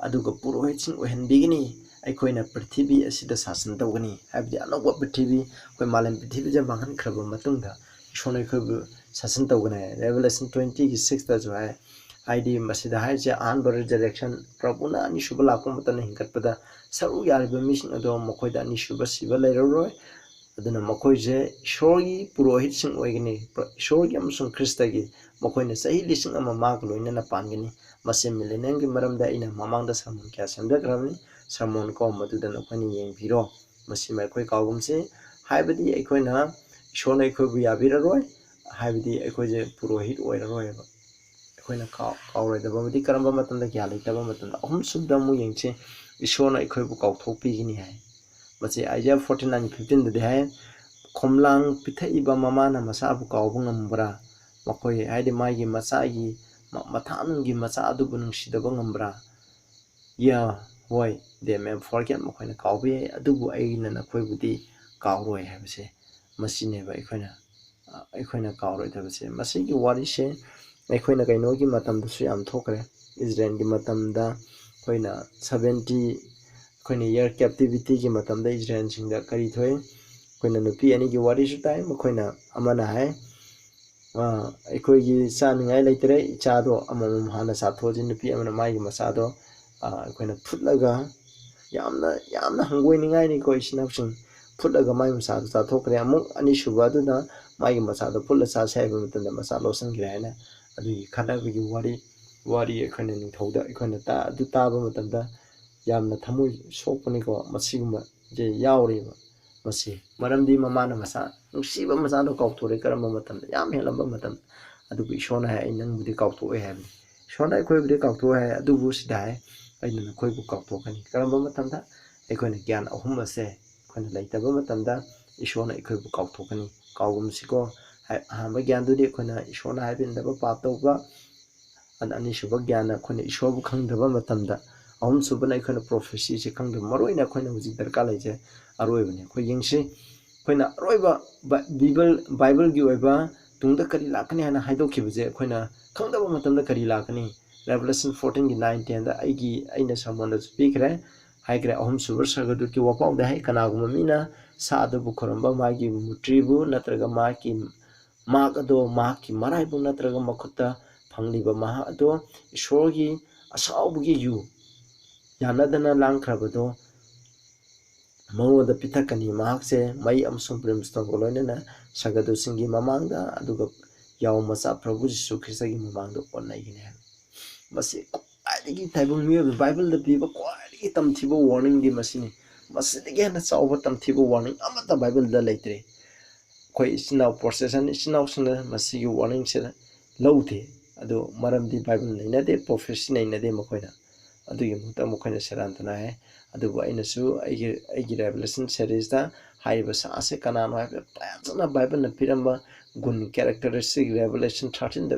ꯑꯗꯨꯒ ꯄꯨꯔꯣꯍꯤꯠꯁꯤꯡ ꯑꯣꯏꯍꯟꯕꯤꯒꯅꯤ, ꯑꯩꯈꯣꯏꯅ ꯄ꯭ꯔꯤꯊꯤꯕꯤ ꯑꯁꯤꯗ ꯁꯥꯁꯟ ꯇꯧꯒꯅꯤ꯫ ꯍꯥꯏꯕꯗꯤ ꯑꯅꯧꯕ ꯄ꯭ꯔꯤꯊꯤꯕꯤ, ꯑꯩꯈꯣꯏ ꯃꯥꯂꯦꯝ ꯄ꯭ꯔꯤꯊꯤꯕꯤꯁꯦ ꯃꯥꯡꯍꯟꯈ꯭ꯔꯕ ꯃꯇꯨꯡꯗ ꯏꯁꯣꯔꯅ ꯑꯩꯈꯣꯏꯕꯨ ꯁꯥꯁꯟ ꯇꯧꯒꯅꯤ ꯍꯥꯏ꯫ Revelation twentyꯒꯤ sixꯇꯁꯨ ꯍꯥꯏ, ꯍꯥꯏꯗꯤ ꯃꯁꯤꯗ ꯍꯥꯏꯔꯤꯁꯦ ꯑꯍꯥꯟꯕ resurrection, ꯄ꯭ꯔꯚꯨꯅ ꯑꯅꯤꯁꯨꯕ ꯂꯥꯛꯄ ꯃꯇꯝꯗ ꯍꯤꯡꯒꯠꯄꯗ ꯁꯔꯨꯛ ꯌꯥꯔꯤꯕ ꯃꯤꯁꯤꯡ ꯑꯗꯣ ꯃꯈꯣꯏꯗ ꯑꯅꯤꯁꯨꯕ ꯁꯤꯕ ꯂꯩꯔꯔꯣꯏ꯫ ꯑꯗꯨꯅ ꯃꯈꯣꯏꯁꯦ ꯏꯁꯣꯔꯒꯤ ꯄꯨꯔꯣꯍꯤꯠꯁꯤꯡ ꯑꯣꯏꯒꯅꯤ, ꯏꯁꯣꯔꯒꯤ ꯑꯃꯁꯨꯡ ꯈ꯭ꯔꯤꯁꯇꯒꯤ꯫ ꯃꯈꯣꯏꯅ ꯆꯍꯤ ꯂꯤꯁꯤꯡ ꯑꯃ ꯃꯥꯒ ꯂꯣꯏꯅꯅ ꯄꯥꯟꯒꯅꯤ꯫ ꯃꯁꯤ millenniumꯒꯤ ꯃꯔꯝꯗ ꯑꯩꯅ ꯃꯃꯥꯡꯗ sermon ꯀꯌꯥ ꯁꯦꯝꯖꯈ꯭ꯔꯕꯅꯤ, sermon ꯀꯣ, ꯃꯗꯨꯗ ꯅꯈꯣꯏꯅ ꯌꯦꯡꯕꯤꯔꯣ꯫ ꯃꯁꯤꯃ ꯑꯩꯈꯣꯏ ꯀꯥꯎꯒꯨꯝꯁꯤ꯫ ꯍꯥꯏꯕꯗꯤ ꯑꯩꯈꯣꯏꯅ, ꯏꯁꯣꯔꯅ ꯑꯩꯈꯣꯏꯕꯨ ꯌꯥꯕꯤꯔꯔꯣꯏ, ꯍꯥꯏꯕꯗꯤ ꯑꯩꯈꯣꯏꯁꯦ ꯄꯨꯔꯣꯍꯤꯠ ꯑꯣꯏꯔꯔꯣꯏꯕ꯫ ꯑꯩꯈꯣꯏꯅ ꯀꯥꯎ-, ꯀꯥꯎꯔꯣꯏꯗꯕ ꯑꯃꯗꯤ ꯀꯔꯝꯕ ꯃꯇꯝꯗ? ꯒ꯭ꯌꯥꯟ ꯂꯩꯇꯕ ꯃꯇꯝꯗ꯫ ꯑꯍꯨꯝꯁꯨꯕꯗ ꯑꯃꯨꯛ ꯌꯦꯡꯁꯤ, ꯏꯁꯣꯔꯅ ꯑꯩꯈꯣꯏꯕꯨ ꯀꯥꯎꯊꯣꯛꯄꯤꯒꯅꯤ ꯍꯥꯏ꯫ ꯃꯁꯤ Isaiah forty nine fifteen ꯗꯗꯤ ꯍꯥꯏ, "ꯈꯣꯝꯂꯥꯡ ꯄꯤꯊꯛꯏꯕ ꯃꯃꯥꯅ ꯃꯆꯥꯕꯨ ꯀꯥꯎꯕ ꯉꯝꯕ꯭ꯔꯥ? ꯃꯈꯣꯏ," ꯍꯥꯏꯗꯤ ꯃꯥꯒꯤ ꯃꯆꯥꯒꯤ ꯃ-, ꯃꯊꯥꯅꯨꯡꯒꯤ ꯃꯆꯥ ꯑꯗꯨꯕꯨ ꯅꯨꯡꯁꯤꯗꯕ ꯉꯝꯕ꯭ꯔꯥ? "Yeah, ꯍꯣꯏ, they may forget, ꯃꯈꯣꯏꯅ ꯀꯥꯎꯕ ꯌꯥꯏ, ꯑꯗꯨꯕꯨ ꯑꯩꯅ ꯅꯈꯣꯏꯕꯨꯗꯤ ꯀꯥꯎꯔꯣꯏ" ꯍꯥꯏꯕꯁꯦ ꯃꯁꯤꯅꯦꯕ ꯑꯩꯈꯣꯏꯅ, ꯑ, ꯑꯩꯈꯣꯏꯅ ꯀꯥꯎꯔꯣꯏꯗꯕꯁꯦ꯫ ꯃꯁꯤꯒꯤ ꯋꯥꯔꯤꯁꯦ ꯑꯩꯈꯣꯏꯅ ꯀꯩꯅꯣꯒꯤ ꯃꯇꯝꯗꯁꯨ ꯌꯥꯝ ꯊꯣꯛꯈ꯭ꯔꯦ꯫ ꯏꯖꯔꯦꯜꯒꯤ ꯃꯇꯝꯗ ꯑꯩꯈꯣꯏꯅ seventy, ꯑꯩꯈꯣꯏꯅ year captivity ꯒꯤ ꯃꯇꯝꯗ ꯏꯖꯔꯦꯜꯁꯤꯡꯗ ꯀꯔꯤ ꯊꯣꯛꯏ? ꯑꯩꯈꯣꯏꯅ ꯅꯨꯄꯤ ꯑꯅꯤꯒꯤ ꯋꯥꯔꯤꯁꯨ ꯇꯥꯏ꯫ ꯃꯈꯣꯏꯅ, ꯑꯃꯅ ꯍꯥꯏ, "ꯑ, ꯑꯩꯈꯣꯏꯒꯤ ꯆꯥꯅꯤꯡꯉꯥꯏ ꯂꯩꯇ꯭ꯔꯦ, ꯏꯆꯥꯗꯣ ꯑꯃꯃꯝ ꯍꯥꯟꯅ ꯆꯥꯊꯣꯛꯑꯁꯤ", ꯅꯨꯄꯤ ꯑꯃꯅ ꯃꯥꯒꯤ ꯃꯆꯥꯗꯣ, ꯑ, ꯑꯩꯈꯣꯏꯅ ꯐꯨꯠꯂꯒ, ꯌꯥꯝꯅ, ꯌꯥꯝꯅ ꯍꯪꯒꯣꯏꯅꯤꯡꯉꯥꯏꯅꯤꯀꯣ, ꯏꯆꯤꯟ ꯏꯅꯥꯎꯁꯤꯡ, ꯐꯨꯠꯂꯒ ꯃꯥꯒꯤ ꯃꯆꯥꯗꯣ ꯆꯥꯊꯣꯛꯈ꯭ꯔꯦ꯫ ꯑꯃꯨꯛ ꯑꯅꯤꯁꯨꯕ ꯑꯗꯨꯅ ꯃꯥꯒꯤ ꯃꯆꯥꯗꯣ ꯐꯨꯠꯂ ꯆꯥꯁꯦ ꯍꯥꯏꯕ ꯃꯇꯝꯗ ꯃꯆꯥ ꯂꯣꯠꯁꯤꯟꯈ꯭ꯔꯦ ꯍꯥꯏꯅ ꯑꯗꯨꯒꯤ ꯈꯠꯅꯕꯒꯤ ꯋꯥꯔꯤ, ꯋꯥꯔꯤ ꯑꯩꯈꯣꯏꯅ ꯅꯤꯡꯊꯧꯗ ꯑꯩꯈꯣꯏꯅ ꯇꯥ-, ꯑꯗꯨ ꯇꯥꯕ ꯃꯇꯝꯗ ꯌꯥꯝꯅ ꯊꯃꯣꯏ ꯁꯣꯛꯄꯅꯤꯀꯣ꯫ ꯃꯁꯤꯒꯨꯝꯕꯁꯦ ꯌꯥꯎꯔꯤꯕ ꯃꯁꯤ, ꯃꯔꯝꯗꯤ ꯃꯃꯥꯅ ꯃꯆꯥ, ꯅꯨꯡꯁꯤꯕ ꯃꯆꯥꯗꯣ ꯀꯥꯎꯊꯣꯔꯛꯑꯦ꯫ ꯀꯔꯝꯕ ꯃꯇꯝꯗ? ꯌꯥꯝ ꯍꯦꯜꯂꯝꯕ ꯃꯇꯝꯗ꯫ ꯑꯗꯨꯕꯨ ꯏꯁꯣꯔꯅ ꯍꯥꯏ, "ꯑꯩ ꯅꯪꯕꯨꯗꯤ ꯀꯥꯎꯊꯣꯛꯑꯣꯏ" ꯍꯥꯏꯕꯅꯤ꯫ ꯏꯁꯣꯔꯅ ꯑꯩꯈꯣꯏꯕꯨꯗꯤ ꯀꯥꯎꯊꯣꯛꯑꯣꯏ ꯍꯥꯏ, ꯑꯗꯨꯕꯨ ꯁꯤꯗ ꯍꯥꯏ, "ꯑꯩꯅ ꯅꯈꯣꯏꯕꯨ ꯀꯥꯎꯊꯣꯛꯀꯅꯤ"꯫ ꯀꯔꯝꯕ ꯃꯇꯝꯗ? ꯑꯩꯈꯣꯏꯅ ꯒ꯭ꯌꯥꯟ ꯑꯍꯨꯝ ꯑꯁꯦ ꯑꯩꯈꯣꯏꯅ ꯂꯩꯇꯕ ꯃꯇꯝꯗ, ꯏꯁꯣꯔꯅ ꯑꯩꯈꯣꯏꯕꯨ ꯀꯥꯎꯊꯣꯛꯀꯅꯤ꯫ ꯀꯥꯎꯒꯨꯝꯁꯤꯀꯣ, ꯍꯥꯏ-, ꯑꯍꯥꯟꯕ ꯒ꯭ꯌꯥꯟꯗꯨꯗꯤ ꯑꯩꯈꯣꯏꯅ ꯏꯁꯣꯔꯅ ꯍꯥꯏꯕ ꯏꯟꯗꯕ, ꯄꯥꯞ ꯇꯧꯕ, ꯑꯗ ꯑꯅꯤꯁꯨꯕ ꯒ꯭ꯌꯥꯟꯅ ꯑꯩꯈꯣꯏꯅ ꯏꯁꯣꯔꯕꯨ ꯈꯪꯗꯕ ꯃꯇꯝꯗ, ꯑꯍꯨꯝꯁꯨꯕꯅ ꯑꯩꯈꯣꯏꯅ prophecy ꯁꯦ ꯈꯪꯗꯕ꯫ ꯃꯔꯨ ꯑꯣꯏꯅ ꯑꯩꯈꯣꯏꯅ ꯍꯧꯖꯤꯛ ꯗꯔꯀꯥꯔ ꯂꯩꯁꯦ ꯑꯔꯣꯏꯕꯅꯤ꯫ ꯑꯩꯈꯣꯏ ꯌꯦꯡꯁꯤ, ꯑꯩꯈꯣꯏꯅ ꯑꯔꯣꯏꯕ ꯕ-, ꯕꯤꯕꯜ-, ꯕꯥꯏꯕꯜꯒꯤ ꯑꯣꯏꯕ ꯇꯨꯡꯗ ꯀꯔꯤ ꯂꯥꯛꯀꯅꯤ ꯍꯥꯏꯅ ꯍꯥꯏꯗꯣꯛꯈꯤꯕꯁꯦ ꯑꯩꯈꯣꯏꯅ ꯈꯪꯗꯕ ꯃꯇꯝꯗ ꯀꯔꯤ ꯂꯥꯛꯀꯅꯤ? Revelation fourteen ꯒꯤ nine ten ꯗ ꯑꯩꯒꯤ, ꯑꯩꯅ ꯁꯔꯃꯣꯟꯗꯁꯨ ꯄꯤꯈ꯭ꯔꯦ, ꯍꯥꯏꯈ꯭ꯔꯦ꯫ ꯑꯍꯨꯝꯁꯨꯕ ꯁꯔꯒꯗꯨꯠꯀꯤ ꯋꯥꯄꯥꯎꯗ ꯍꯥꯏ, "ꯀꯅꯥꯒꯨꯝꯕ ꯃꯤꯅ ꯁꯥ ꯑꯗꯨꯕꯨ ꯈꯨꯔꯨꯝꯕ, ꯃꯥꯒꯤ ꯃꯨꯇ꯭ꯔꯤꯕꯨ ꯅꯠꯇ꯭ꯔꯒ ꯃꯥꯒꯤ ꯃꯥꯛ ꯑꯗꯣ, ꯃꯍꯥꯛꯀꯤ ꯃꯔꯥꯏꯕꯛ ꯅꯠꯇ꯭ꯔꯒ ꯃꯈꯨꯠꯇ ꯐꯪꯂꯤꯕ ꯃꯍꯥꯛ ꯑꯗꯣ ꯏꯁꯣꯔꯒꯤ ꯑꯁꯥꯎꯕꯒꯤ ꯌꯨ ꯌꯥꯅꯗꯅ ꯂꯥꯡꯈ꯭ꯔꯕꯗꯣ ꯃꯉꯣꯟꯗ ꯄꯤꯊꯛꯀꯅꯤ꯫ ꯃꯍꯥꯛꯁꯦ ꯃꯩ ꯑꯃꯁꯨꯡ brimstone ꯒ ꯂꯣꯏꯅꯅ ꯁꯔꯒꯗꯨꯠꯁꯤꯡꯒꯤ ꯃꯃꯥꯡꯗ, ꯑꯗꯨꯒ ꯌꯥꯎ ꯃꯆꯥ ꯄ꯭ꯔꯚꯨ ꯖꯤꯁꯨ ꯈ꯭ꯔꯤꯁꯇꯒꯤ ꯃꯃꯥꯡꯗ ꯑꯣꯟꯅꯒꯅꯤ" ꯍꯥꯏꯕ꯫ ꯃꯁꯤ ꯈ꯭ꯋꯥꯏꯗꯒꯤ ꯇꯥꯏꯕꯪ ꯃꯤꯑꯣꯏꯕ ꯕꯥꯏꯕꯜꯗ ꯄꯤꯕ ꯈ꯭ꯋꯥꯏꯗꯒꯤ ꯇꯝꯊꯤꯕ warning ꯗꯤ ꯃꯁꯤꯅꯤ꯫ ꯃꯁꯤꯗꯒꯤ ꯍꯦꯟꯅ ꯆꯥꯎꯕ ꯇꯝꯊꯤꯕ warning ꯑꯃꯠꯇ ꯕꯥꯏꯕꯜꯗ ꯂꯩꯇ꯭ꯔꯦ꯫ ꯑꯩꯈꯣꯏ ꯏꯆꯤꯟ ꯏꯅꯥꯎ ꯄ꯭ꯔꯣꯇꯦꯁꯇꯦꯟ ꯏꯆꯤꯟ ꯏꯅꯥꯎꯁꯤꯡꯅ ꯃꯁꯤꯒꯤ warningꯁꯦ ꯂꯧꯗꯦ꯫ ꯑꯗꯨ ꯃꯔꯝꯗꯤ ꯕꯥꯏꯕꯜ ꯅꯩꯅꯗꯦ, ꯄ꯭ꯔꯣꯐꯦꯁꯤ ꯅꯩꯅꯗꯦ ꯃꯈꯣꯏꯅ꯫ ꯑꯗꯨꯒꯤ ꯃꯍꯨꯠꯇ ꯃꯈꯣꯏꯅ ꯁꯦꯔꯥꯟ ꯇꯨꯔꯥꯟ ꯍꯥꯏ꯫ ꯑꯗꯨꯕꯨ ꯑꯩꯅꯁꯨ ꯑꯩꯒꯤ, ꯑꯩꯒꯤ Revelation seriesꯇ ꯍꯥꯏꯔꯤꯕ ꯁꯥꯁꯦ ꯀꯅꯥꯅꯣ ꯍꯥꯏꯕ ꯐꯖꯅ ꯕꯥꯏꯕꯜꯅ ꯄꯤꯔꯝꯕ ꯒꯨꯟ, characteristic, Revelation thirteenꯗ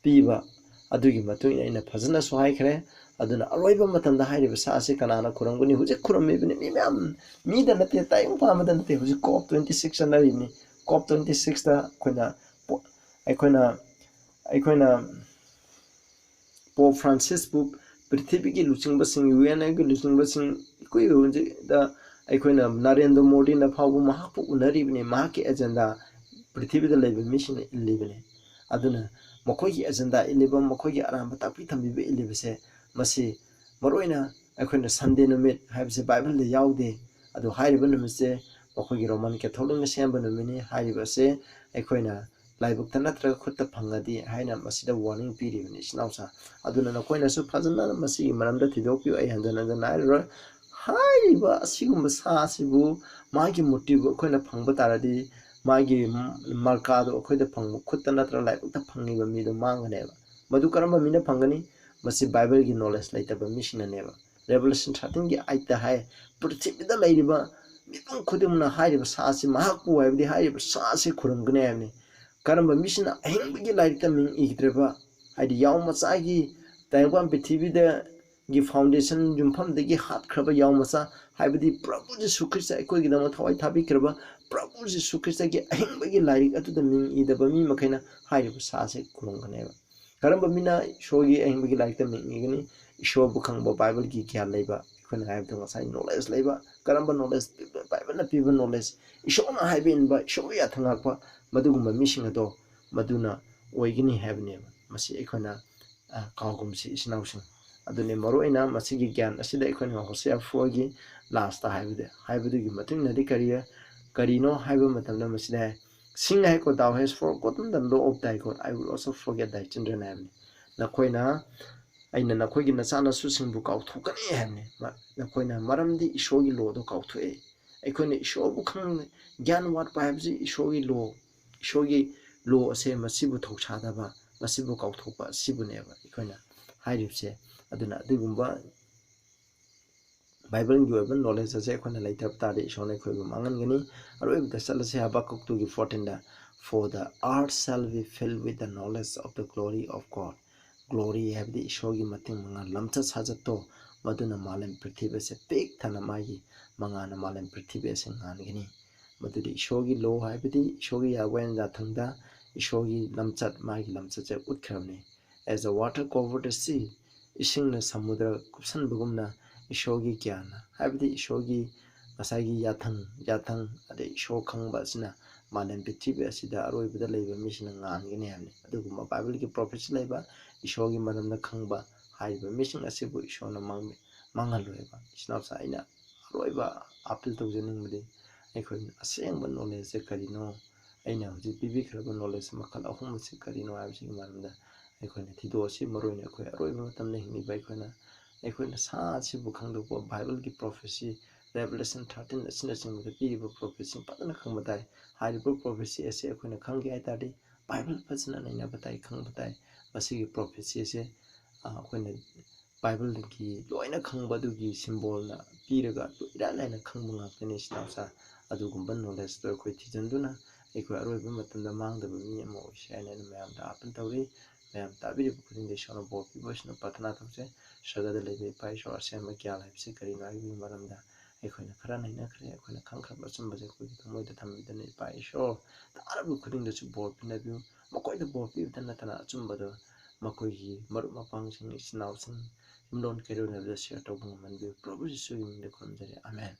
ꯄꯤꯕ ꯑꯗꯨꯒꯤ ꯃꯇꯨꯡ ꯏꯟꯅ ꯑꯩꯅ ꯐꯖꯅꯁꯨ ꯍꯥꯏꯈ꯭ꯔꯦ꯫ ꯑꯗꯨꯅ ꯑꯔꯣꯏꯕ ꯃꯇꯝꯗ ꯍꯥꯏꯔꯤꯕ ꯁꯥ ꯑꯁꯤ ꯀꯅꯥꯅ ꯈꯨꯔꯨꯝꯒꯅꯤ? ꯍꯧꯖꯤꯛ ꯈꯨꯔꯨꯝꯃꯤꯕꯅꯤ ꯃꯤ ꯃꯌꯥꯝ, ꯃꯤꯗ ꯅꯠꯇꯦ, ꯇꯥꯏꯕꯪ ꯄꯥꯟꯕꯗ ꯅꯠꯇꯦ꯫ ꯍꯧꯖꯤꯛ COP twenty six ꯆꯠꯅꯔꯤꯕꯅꯤ꯫ COP twenty sixꯇ ꯑꯩꯈꯣꯏꯅ ꯄꯣ-, ꯑꯩꯈꯣꯏꯅ, ꯑꯩꯈꯣꯏꯅ ꯄꯣꯞ ꯐ꯭ꯔꯥꯟꯁꯤꯁꯄꯨ ꯄ꯭ꯔꯤꯊꯤꯕꯤꯒꯤ ꯂꯨꯆꯤꯡꯕꯁꯤꯡ, UNꯒꯤ ꯂꯨꯆꯤꯡꯕꯁꯤꯡ, ꯏꯀꯨꯏ ꯍꯧꯖꯤꯛꯇ ꯑꯩꯈꯣꯏꯅ ꯅꯔꯦꯟꯗ꯭ꯔ ꯃꯣꯗꯤꯅ ꯐꯥꯎꯕ ꯃꯍꯥꯛꯄꯨ ꯎꯅꯔꯤꯕꯅꯤ꯫ ꯃꯍꯥꯛꯀꯤ agenda ꯄ꯭ꯔꯤꯊꯤꯕꯤꯗ ꯂꯩꯕ ꯃꯤꯁꯤꯡꯅ ꯏꯜꯂꯤꯕꯅꯤ꯫ ꯑꯗꯨꯅ ꯃꯈꯣꯏꯒꯤ agenda ꯏꯜꯂꯤꯕ, ꯃꯈꯣꯏꯒꯤ ꯑꯔꯥꯟꯕ ꯇꯥꯛꯄꯤ ꯇꯝꯕꯤꯕ ꯏꯜꯂꯤꯕꯁꯦ, ꯃꯁꯤ ꯃꯔꯨꯑꯣꯏꯅ ꯑꯩꯈꯣꯏꯅ Sunday ꯅꯨꯃꯤꯠ ꯍꯥꯏꯕꯁꯦ ꯕꯥꯏꯕꯜꯗ ꯌꯥꯎꯗꯦ꯫ ꯑꯗꯨ ꯍꯥꯏꯔꯤꯕ ꯅꯨꯃꯤꯠꯁꯦ ꯃꯈꯣꯏꯒꯤ Roman Catholicꯅ ꯁꯦꯝꯕ ꯅꯨꯃꯤꯠꯅꯤ꯫ ꯍꯥꯏꯔꯤꯕꯁꯦ ꯑꯩꯈꯣꯏꯅ ꯂꯥꯏꯕꯛꯇ ꯅꯠꯇ꯭ꯔꯒ ꯈꯨꯠꯇ ꯐꯪꯉꯗꯤ ꯍꯥꯏꯅ ꯃꯁꯤꯗ warning ꯄꯤꯔꯤꯕꯅꯤ, ꯏꯆꯤꯟ ꯏꯅꯥꯎꯁꯥ꯫ ꯑꯗꯨꯅ ꯅꯈꯣꯏꯅꯁꯨ ꯐꯖꯅ ꯃꯁꯤꯒꯤ ꯃꯔꯝꯗ ꯊꯤꯗꯣꯛꯄꯤꯌꯨ꯫ ꯑꯩ ꯍꯟꯖꯟ ꯍꯟꯖꯟꯅ ꯍꯥꯏꯔꯔꯣꯏ꯫ ꯍꯥꯏꯔꯤꯕ ꯑꯁꯤꯒꯨꯝꯕ ꯁꯥ ꯑꯁꯤꯕꯨ ꯃꯥꯒꯤ motiveꯕꯨ ꯑꯩꯈꯣꯏꯅ ꯐꯪꯕ ꯇꯥꯔꯗꯤ, ꯃꯥꯒꯤ markaꯗꯨ ꯑꯩꯈꯣꯏꯗ ꯐꯪꯕ, ꯈꯨꯠꯇ ꯅꯠꯇ꯭ꯔꯒ ꯂꯥꯏꯕꯛꯇ ꯐꯪꯉꯤꯕ ꯃꯤꯗꯣ ꯃꯥꯡꯒꯅꯦꯕ꯫ ꯃꯗꯨ ꯀꯔꯝꯕ ꯃꯤꯅ ꯐꯪꯒꯅꯤ? ꯃꯁꯤ ꯕꯥꯏꯕꯜꯒꯤ knowledge ꯂꯩꯇꯕ ꯃꯤꯁꯤꯡꯅꯅꯦꯕ꯫ Revelation thirteenꯒꯤ eightꯇ ꯍꯥꯏ, ꯄ꯭ꯔꯤꯊꯤꯕꯤꯗ ꯂꯩꯔꯤꯕ ꯃꯤꯄꯨꯝ ꯈꯨꯗꯤꯡꯃꯛꯅ ꯍꯥꯏꯔꯤꯕ ꯁꯥ ꯑꯁꯤ ꯃꯍꯥꯛꯄꯨ ꯍꯥꯏꯕꯗꯤ ꯍꯥꯏꯔꯤꯕ ꯁꯥ ꯑꯁꯤ ꯈꯨꯔꯨꯝꯒꯅꯤ ꯍꯥꯏꯕꯅꯤ꯫ ꯀꯔꯝꯕ ꯃꯤꯁꯤꯡꯅ ꯑꯍꯤꯡꯕꯒꯤ ꯂꯥꯏꯔꯤꯛꯇ ꯃꯤꯡ ꯏꯈꯤꯗ꯭ꯔꯕ, ꯍꯥꯏꯗꯤ ꯌꯥꯎ ꯃꯆꯥꯒꯤ ꯇꯥꯏꯕꯪꯄꯥꯟ ꯄ꯭ꯔꯤꯊꯤꯕꯤꯗꯒꯤ foundation ꯌꯨꯝꯐꯝꯗꯒꯤ ꯍꯥꯠꯈ꯭ꯔꯕ ꯌꯥꯎ ꯃꯆꯥ, ꯍꯥꯏꯕꯗꯤ ꯄ꯭ꯔꯚꯨ ꯖꯤꯁꯨ ꯈ꯭ꯔꯤꯁꯇ ꯑꯩꯈꯣꯏꯒꯤꯗꯃꯛ ꯊꯋꯥꯏ ꯊꯥꯕꯤꯈ꯭ꯔꯕ ꯄ꯭ꯔꯚꯨ ꯖꯤꯁꯨ ꯈ꯭ꯔꯤꯁꯇꯒꯤ ꯑꯍꯤꯡꯕꯒꯤ ꯂꯥꯏꯔꯤꯛ ꯑꯗꯨꯗ ꯃꯤꯡ ꯏꯗꯕ ꯃꯤ ꯃꯈꯩꯅ ꯍꯥꯏꯔꯤꯕ ꯁꯥ ꯑꯁꯤ ꯈꯨꯔꯨꯝꯒꯅꯦꯕ꯫ ꯀꯔꯝꯕ ꯃꯤꯅ ꯏꯁꯣꯔꯒꯤ ꯑꯍꯤꯡꯕꯒꯤ ꯂꯥꯏꯔꯤꯛꯇ ꯃꯤꯡ ꯏꯒꯅꯤ? ꯏꯁꯣꯔꯕꯨ ꯈꯪꯕ, ꯕꯥꯏꯕꯜꯒꯤ ꯒ꯭ꯌꯥꯟ ꯂꯩꯕ, ꯑꯩꯈꯣꯏꯅ ꯍꯥꯏꯕꯗꯣ ꯉꯁꯥꯏ knowledge ꯂꯩꯕ꯫ ꯀꯔꯝꯕ knowledge? ꯕꯥꯏꯕꯜꯅ ꯄꯤꯕ knowledge, ꯏꯁꯣꯔꯅ ꯍꯥꯏꯕ ꯏꯟꯕ, ꯏꯁꯣꯔꯒꯤ ꯌꯥꯊꯪ ꯉꯥꯛꯄ, ꯃꯗꯨꯒꯨꯝꯕ ꯃꯤꯁꯤꯡ ꯑꯗꯣ ꯃꯗꯨꯅ ꯑꯣꯏꯒꯅꯤ ꯍꯥꯏꯕꯅꯦꯕ꯫ ꯃꯁꯤ ꯑꯩꯈꯣꯏꯅ, ꯑ, ꯀꯥꯎꯒꯨꯝꯁꯤ, ꯏꯆꯤꯟ ꯏꯅꯥꯎꯁꯤꯡ꯫ ꯑꯗꯨꯅꯤ ꯃꯔꯨꯑꯣꯏꯅ ꯃꯁꯤꯒꯤ ꯒ꯭ꯌꯥꯟ ꯑꯁꯤꯗ ꯑꯩꯈꯣꯏꯅ ꯍꯣꯁꯤꯌꯥ fourꯒꯤ lastꯇ ꯍꯥꯏꯕꯗ, ꯍꯥꯏꯕꯗꯨꯒꯤ ꯃꯇꯨꯡ ꯏꯟꯅꯗꯤ ꯀꯔꯤ, ꯀꯔꯤꯅꯣ ꯍꯥꯏꯕ ꯃꯇꯝꯗ ꯃꯁꯤꯗ ꯍꯥꯏ, "Sing ꯍꯥꯏꯀꯣ, Thou hast forgotten the law of thy God, I will also forget thy children" ꯍꯥꯏꯕꯅꯤ꯫ ꯅꯈꯣꯏꯅ, "ꯑꯩꯅ ꯅꯈꯣꯏꯒꯤ ꯅꯆꯥ ꯅꯁꯨꯁꯤꯡꯕꯨ ꯀꯥꯎꯊꯣꯛꯀꯅꯤ" ꯍꯥꯏꯕꯅꯤ꯫ ꯃ-, ꯅꯈꯣꯏꯅ ꯃꯔꯝꯗꯤ ꯏꯁꯣꯔꯒꯤ ꯂꯣꯗꯣ ꯀꯥꯎꯊꯣꯛꯑꯦ꯫ ꯑꯩꯈꯣꯏꯅ ꯏꯁꯣꯔꯕꯨ ꯈꯪ-, ꯒ꯭ꯌꯥꯟ ꯋꯥꯠꯄ ꯍꯥꯏꯕꯁꯤ ꯏꯁꯣꯔꯒꯤ ꯂꯣ, ꯏꯁꯣꯔꯒꯤ ꯂꯣ ꯑꯁꯦ ꯃꯁꯤꯕꯨ ꯊꯧꯁꯥꯗꯕ, ꯃꯁꯤꯕꯨ ꯀꯥꯎꯊꯣꯛꯄ ꯑꯁꯤꯕꯨꯅꯦꯕ ꯑꯩꯈꯣꯏꯅ ꯍꯥꯏꯔꯤꯕꯁꯦ꯫ ꯑꯗꯨꯅ ꯑꯗꯨꯒꯨꯝꯕ ꯕꯥꯏꯕꯜꯒꯤ ꯑꯣꯏꯕ ꯅꯣꯂꯦꯖ ꯑꯁꯦ ꯑꯩꯈꯣꯏꯅ ꯂꯩꯇꯕ ꯇꯥꯔꯗꯤ ꯏꯁꯣꯔꯅ ꯑꯩꯈꯣꯏꯕꯨ ꯃꯥꯡꯍꯟꯒꯅꯤ꯫ ꯑꯔꯣꯏꯕꯗ ꯆꯠꯂꯁꯦ, ꯍꯥꯕꯀꯨꯛ ꯇꯨꯒꯤ ꯐꯣꯔꯇꯤꯟꯗ, "For the earth shall be filled with the knowledge of the glory of God." Glory ꯍꯥꯏꯕꯗꯤ ꯏꯁꯣꯔꯒꯤ ꯃꯇꯤꯡ ꯃꯉꯥꯜ, ꯂꯝꯆꯠ ꯁꯥꯖꯠꯇꯣ, ꯃꯗꯨꯅ ꯃꯥꯂꯦꯝ ꯄ꯭ꯔꯤꯊꯤꯕꯤ ꯑꯁꯦ ꯄꯤꯛ ꯊꯟꯅ ꯃꯥꯒꯤ ꯃꯉꯥꯜꯅ ꯃꯥꯂꯦꯝ ꯄ꯭ꯔꯤꯊꯤꯕꯤ ꯑꯁꯦ ꯉꯥꯟꯒꯅꯤ꯫ ꯃꯗꯨꯗꯤ ꯏꯁꯣꯔꯒꯤ ꯂꯣ ꯍꯥꯏꯕꯗꯤ ꯏꯁꯣꯔꯒꯤ ꯌꯥꯋꯦꯟ ꯌꯥꯊꯪꯗ ꯏꯁꯣꯔꯒꯤ ꯂꯝꯆꯠ, ꯃꯥꯒꯤ ꯂꯝꯆꯠꯁꯦ ꯎꯠꯈ꯭ꯔꯕꯅꯤ꯫ "As the water covered the sea," ꯏꯁꯤꯡꯅ ꯁꯃꯨꯗ꯭ꯔ ꯀꯨꯞꯁꯟꯕꯒꯨꯝꯅ ꯏꯁꯣꯔꯒꯤ ꯒ꯭ꯌꯥꯟꯅ, ꯍꯥꯏꯕꯗꯤ ꯏꯁꯣꯔꯒꯤ ꯉꯁꯥꯏꯒꯤ ꯌꯥꯊꯪ, ꯌꯥꯊꯪ, ꯑꯗꯩ ꯏꯁꯣꯔ ꯈꯪꯕ ꯑꯁꯤꯅ ꯃꯥꯂꯦꯝ ꯄ꯭ꯔꯤꯊꯤꯕꯤ ꯑꯁꯤꯗ ꯑꯔꯣꯏꯕꯗ ꯂꯩꯕ ꯃꯤꯁꯤꯡꯅ ꯉꯥꯟꯒꯅꯤ ꯍꯥꯏꯕꯅꯤ꯫ ꯑꯗꯨꯒꯨꯝꯕ ꯕꯥꯏꯕꯜꯒꯤ ꯄ꯭ꯔꯣꯐꯦꯁꯤ ꯂꯩꯕ ꯏꯁꯣꯔꯒꯤ ꯃꯔꯝꯗ ꯈꯪꯕ ꯍꯥꯏꯔꯤꯕ ꯃꯤꯁꯤꯡ ꯑꯁꯤꯕꯨ ꯏꯁꯣꯔꯅ ꯃꯥꯡ-, ꯃꯥꯡꯍꯜꯂꯣꯏꯕ꯫ ꯏꯆꯤꯟ ꯏꯅꯥꯎꯁꯥ, ꯑꯩꯅ ꯑꯔꯣꯏꯕ ꯑꯥꯄꯤꯜ ꯇꯧꯖꯅꯤꯡꯕꯗꯤ ꯑꯩꯈꯣꯏꯅ ꯑꯁꯦꯡꯕ ꯅꯣꯂꯦꯖꯁꯦ ꯀꯔꯤꯅꯣ, ꯑꯩꯅ ꯍꯧꯖꯤꯛ ꯄꯤꯕꯤꯈ꯭ꯔꯕ ꯅꯣꯂꯦꯖ ꯃꯈꯜ ꯑꯍꯨꯝ ꯑꯁꯤ ꯀꯔꯤꯅꯣ ꯍꯥꯏꯕꯁꯤꯒꯤ ꯃꯔꯝꯗ ꯑꯩꯈꯣꯏꯅ ꯊꯤꯗꯣꯛꯑꯁꯤ꯫ ꯃꯔꯨꯑꯣꯏꯅ ꯑꯩꯈꯣꯏ ꯑꯔꯣꯏꯕ ꯃꯇꯝꯗ ꯍꯤꯡꯂꯤꯕ ꯑꯩꯈꯣꯏꯅ, ꯑꯩꯈꯣꯏꯅ ꯁꯥ ꯑꯁꯤꯕꯨ ꯈꯪꯗꯣꯛꯄ, ꯕꯥꯏꯕꯜꯒꯤ ꯄ꯭ꯔꯣꯐꯦꯁꯤ, ꯔꯦꯚꯦꯂꯦꯁꯟ ꯊꯥꯔꯇꯤꯟ ꯑꯁꯤꯅꯆꯤꯡꯕꯗ ꯄꯤꯔꯤꯕ ꯄ꯭ꯔꯣꯐꯦꯁꯤ ꯐꯖꯅ ꯈꯪꯕ ꯇꯥꯏ꯫ ꯍꯥꯏꯔꯤꯕ ꯄ꯭ꯔꯣꯐꯦꯁꯤ ꯑꯁꯤ ꯑꯩꯈꯣꯏꯅ ꯈꯪꯒꯦ ꯍꯥꯏ ꯇꯥꯔꯗꯤ ꯕꯥꯏꯕꯜ ꯐꯖꯅ ꯅꯩꯅꯕ ꯇꯥꯏ, ꯈꯪꯕ ꯇꯥꯏ꯫ ꯃꯁꯤꯒꯤ ꯄ꯭ꯔꯣꯐꯦꯁꯤ ꯑꯁꯤ, ꯑ, ꯑꯩꯈꯣꯏꯅ ꯕꯥꯏꯕꯜꯒꯤ ꯂꯣꯏꯅ ꯈꯪꯕ ꯑꯗꯨꯒꯤ ꯁꯤꯝꯕꯣꯜꯅ ꯄꯤꯔꯒ ꯏꯔꯥꯏ ꯂꯥꯏꯅ ꯈꯪꯕ ꯉꯥꯛꯇꯅꯤ, ꯏꯆꯤꯟ ꯏꯅꯥꯎꯁꯥ꯫ ꯑꯗꯨꯒꯨꯝꯕ ꯅꯣꯂꯦꯖꯇꯣ ꯑꯩꯈꯣꯏ ꯊꯤꯖꯤꯟꯗꯨꯅ ꯑꯩꯈꯣꯏ ꯑꯔꯣꯏꯕ ꯃꯇꯝꯗ ꯃꯥꯡꯗꯕ ꯃꯤ ꯑꯃ ꯑꯣꯏꯁꯤ ꯍꯥꯏꯅ ꯑꯩꯅ ꯃꯌꯥꯝꯗ ꯑꯥꯄꯤꯜ ꯇꯧꯔꯤ꯫ ꯃꯌꯥꯝ ꯇꯥꯕꯤꯔꯤꯕ ꯈꯨꯗꯤꯡꯗ ꯏꯁꯣꯔꯅ ꯕꯣꯔ ꯄꯤꯕ ꯑꯣꯏꯁꯅꯨ꯫ ꯄ꯭ꯔꯥꯊꯅꯥ ꯇꯧꯁꯦ꯫ ꯁ꯭ꯋꯔꯒꯗ ꯂꯩꯕ ꯏꯄꯥ ꯏꯁꯣꯔ, ꯑꯁꯦꯡꯕ ꯒ꯭ꯌꯥꯟ ꯍꯥꯏꯕꯁꯤ ꯀꯔꯤꯅꯣ ꯍꯥꯏꯕꯒꯤ ꯃꯔꯝꯗ ꯑꯩꯈꯣꯏꯅ ꯈꯔ ꯅꯩꯅꯈ꯭ꯔꯦ꯫ ꯑꯩꯈꯣꯏꯅ ꯈꯪꯈ꯭ꯔꯕ ꯑꯆꯨꯝꯕꯁꯦ ꯑꯩꯈꯣꯏꯒꯤ ꯊꯃꯣꯏꯗ ꯊꯝꯕꯤꯗꯨꯅ ꯏꯄꯥ ꯏꯁꯣꯔ, ꯇꯥꯔꯕ ꯈꯨꯗꯤꯡꯗꯁꯨ ꯕꯣꯔ ꯄꯤꯅꯕꯤꯌꯨ꯫ ꯃꯈꯣꯏꯗ ꯕꯣꯔ ꯄꯤꯕꯇ ꯅꯠꯇꯅ ꯑꯆꯨꯝꯕꯗꯣ ꯃꯈꯣꯏꯒꯤ ꯃꯔꯨꯞ ꯃꯄꯥꯡꯁꯤꯡ, ꯏꯆꯤꯟ ꯏꯅꯥꯎꯁꯤꯡ, ꯌꯨꯝꯂꯣꯟ ꯀꯩꯔꯣꯟꯅꯕꯗ ꯁꯤꯌꯔ ꯇꯧꯕ ꯉꯝꯍꯟꯕꯤꯌꯨ꯫ ꯄ꯭ꯔꯚꯨ ꯌꯤꯁꯨꯒꯤ ꯃꯤꯡꯗ ꯈꯨꯔꯨꯝꯖꯔꯤ꯫ ꯑꯥꯃꯦꯟ꯫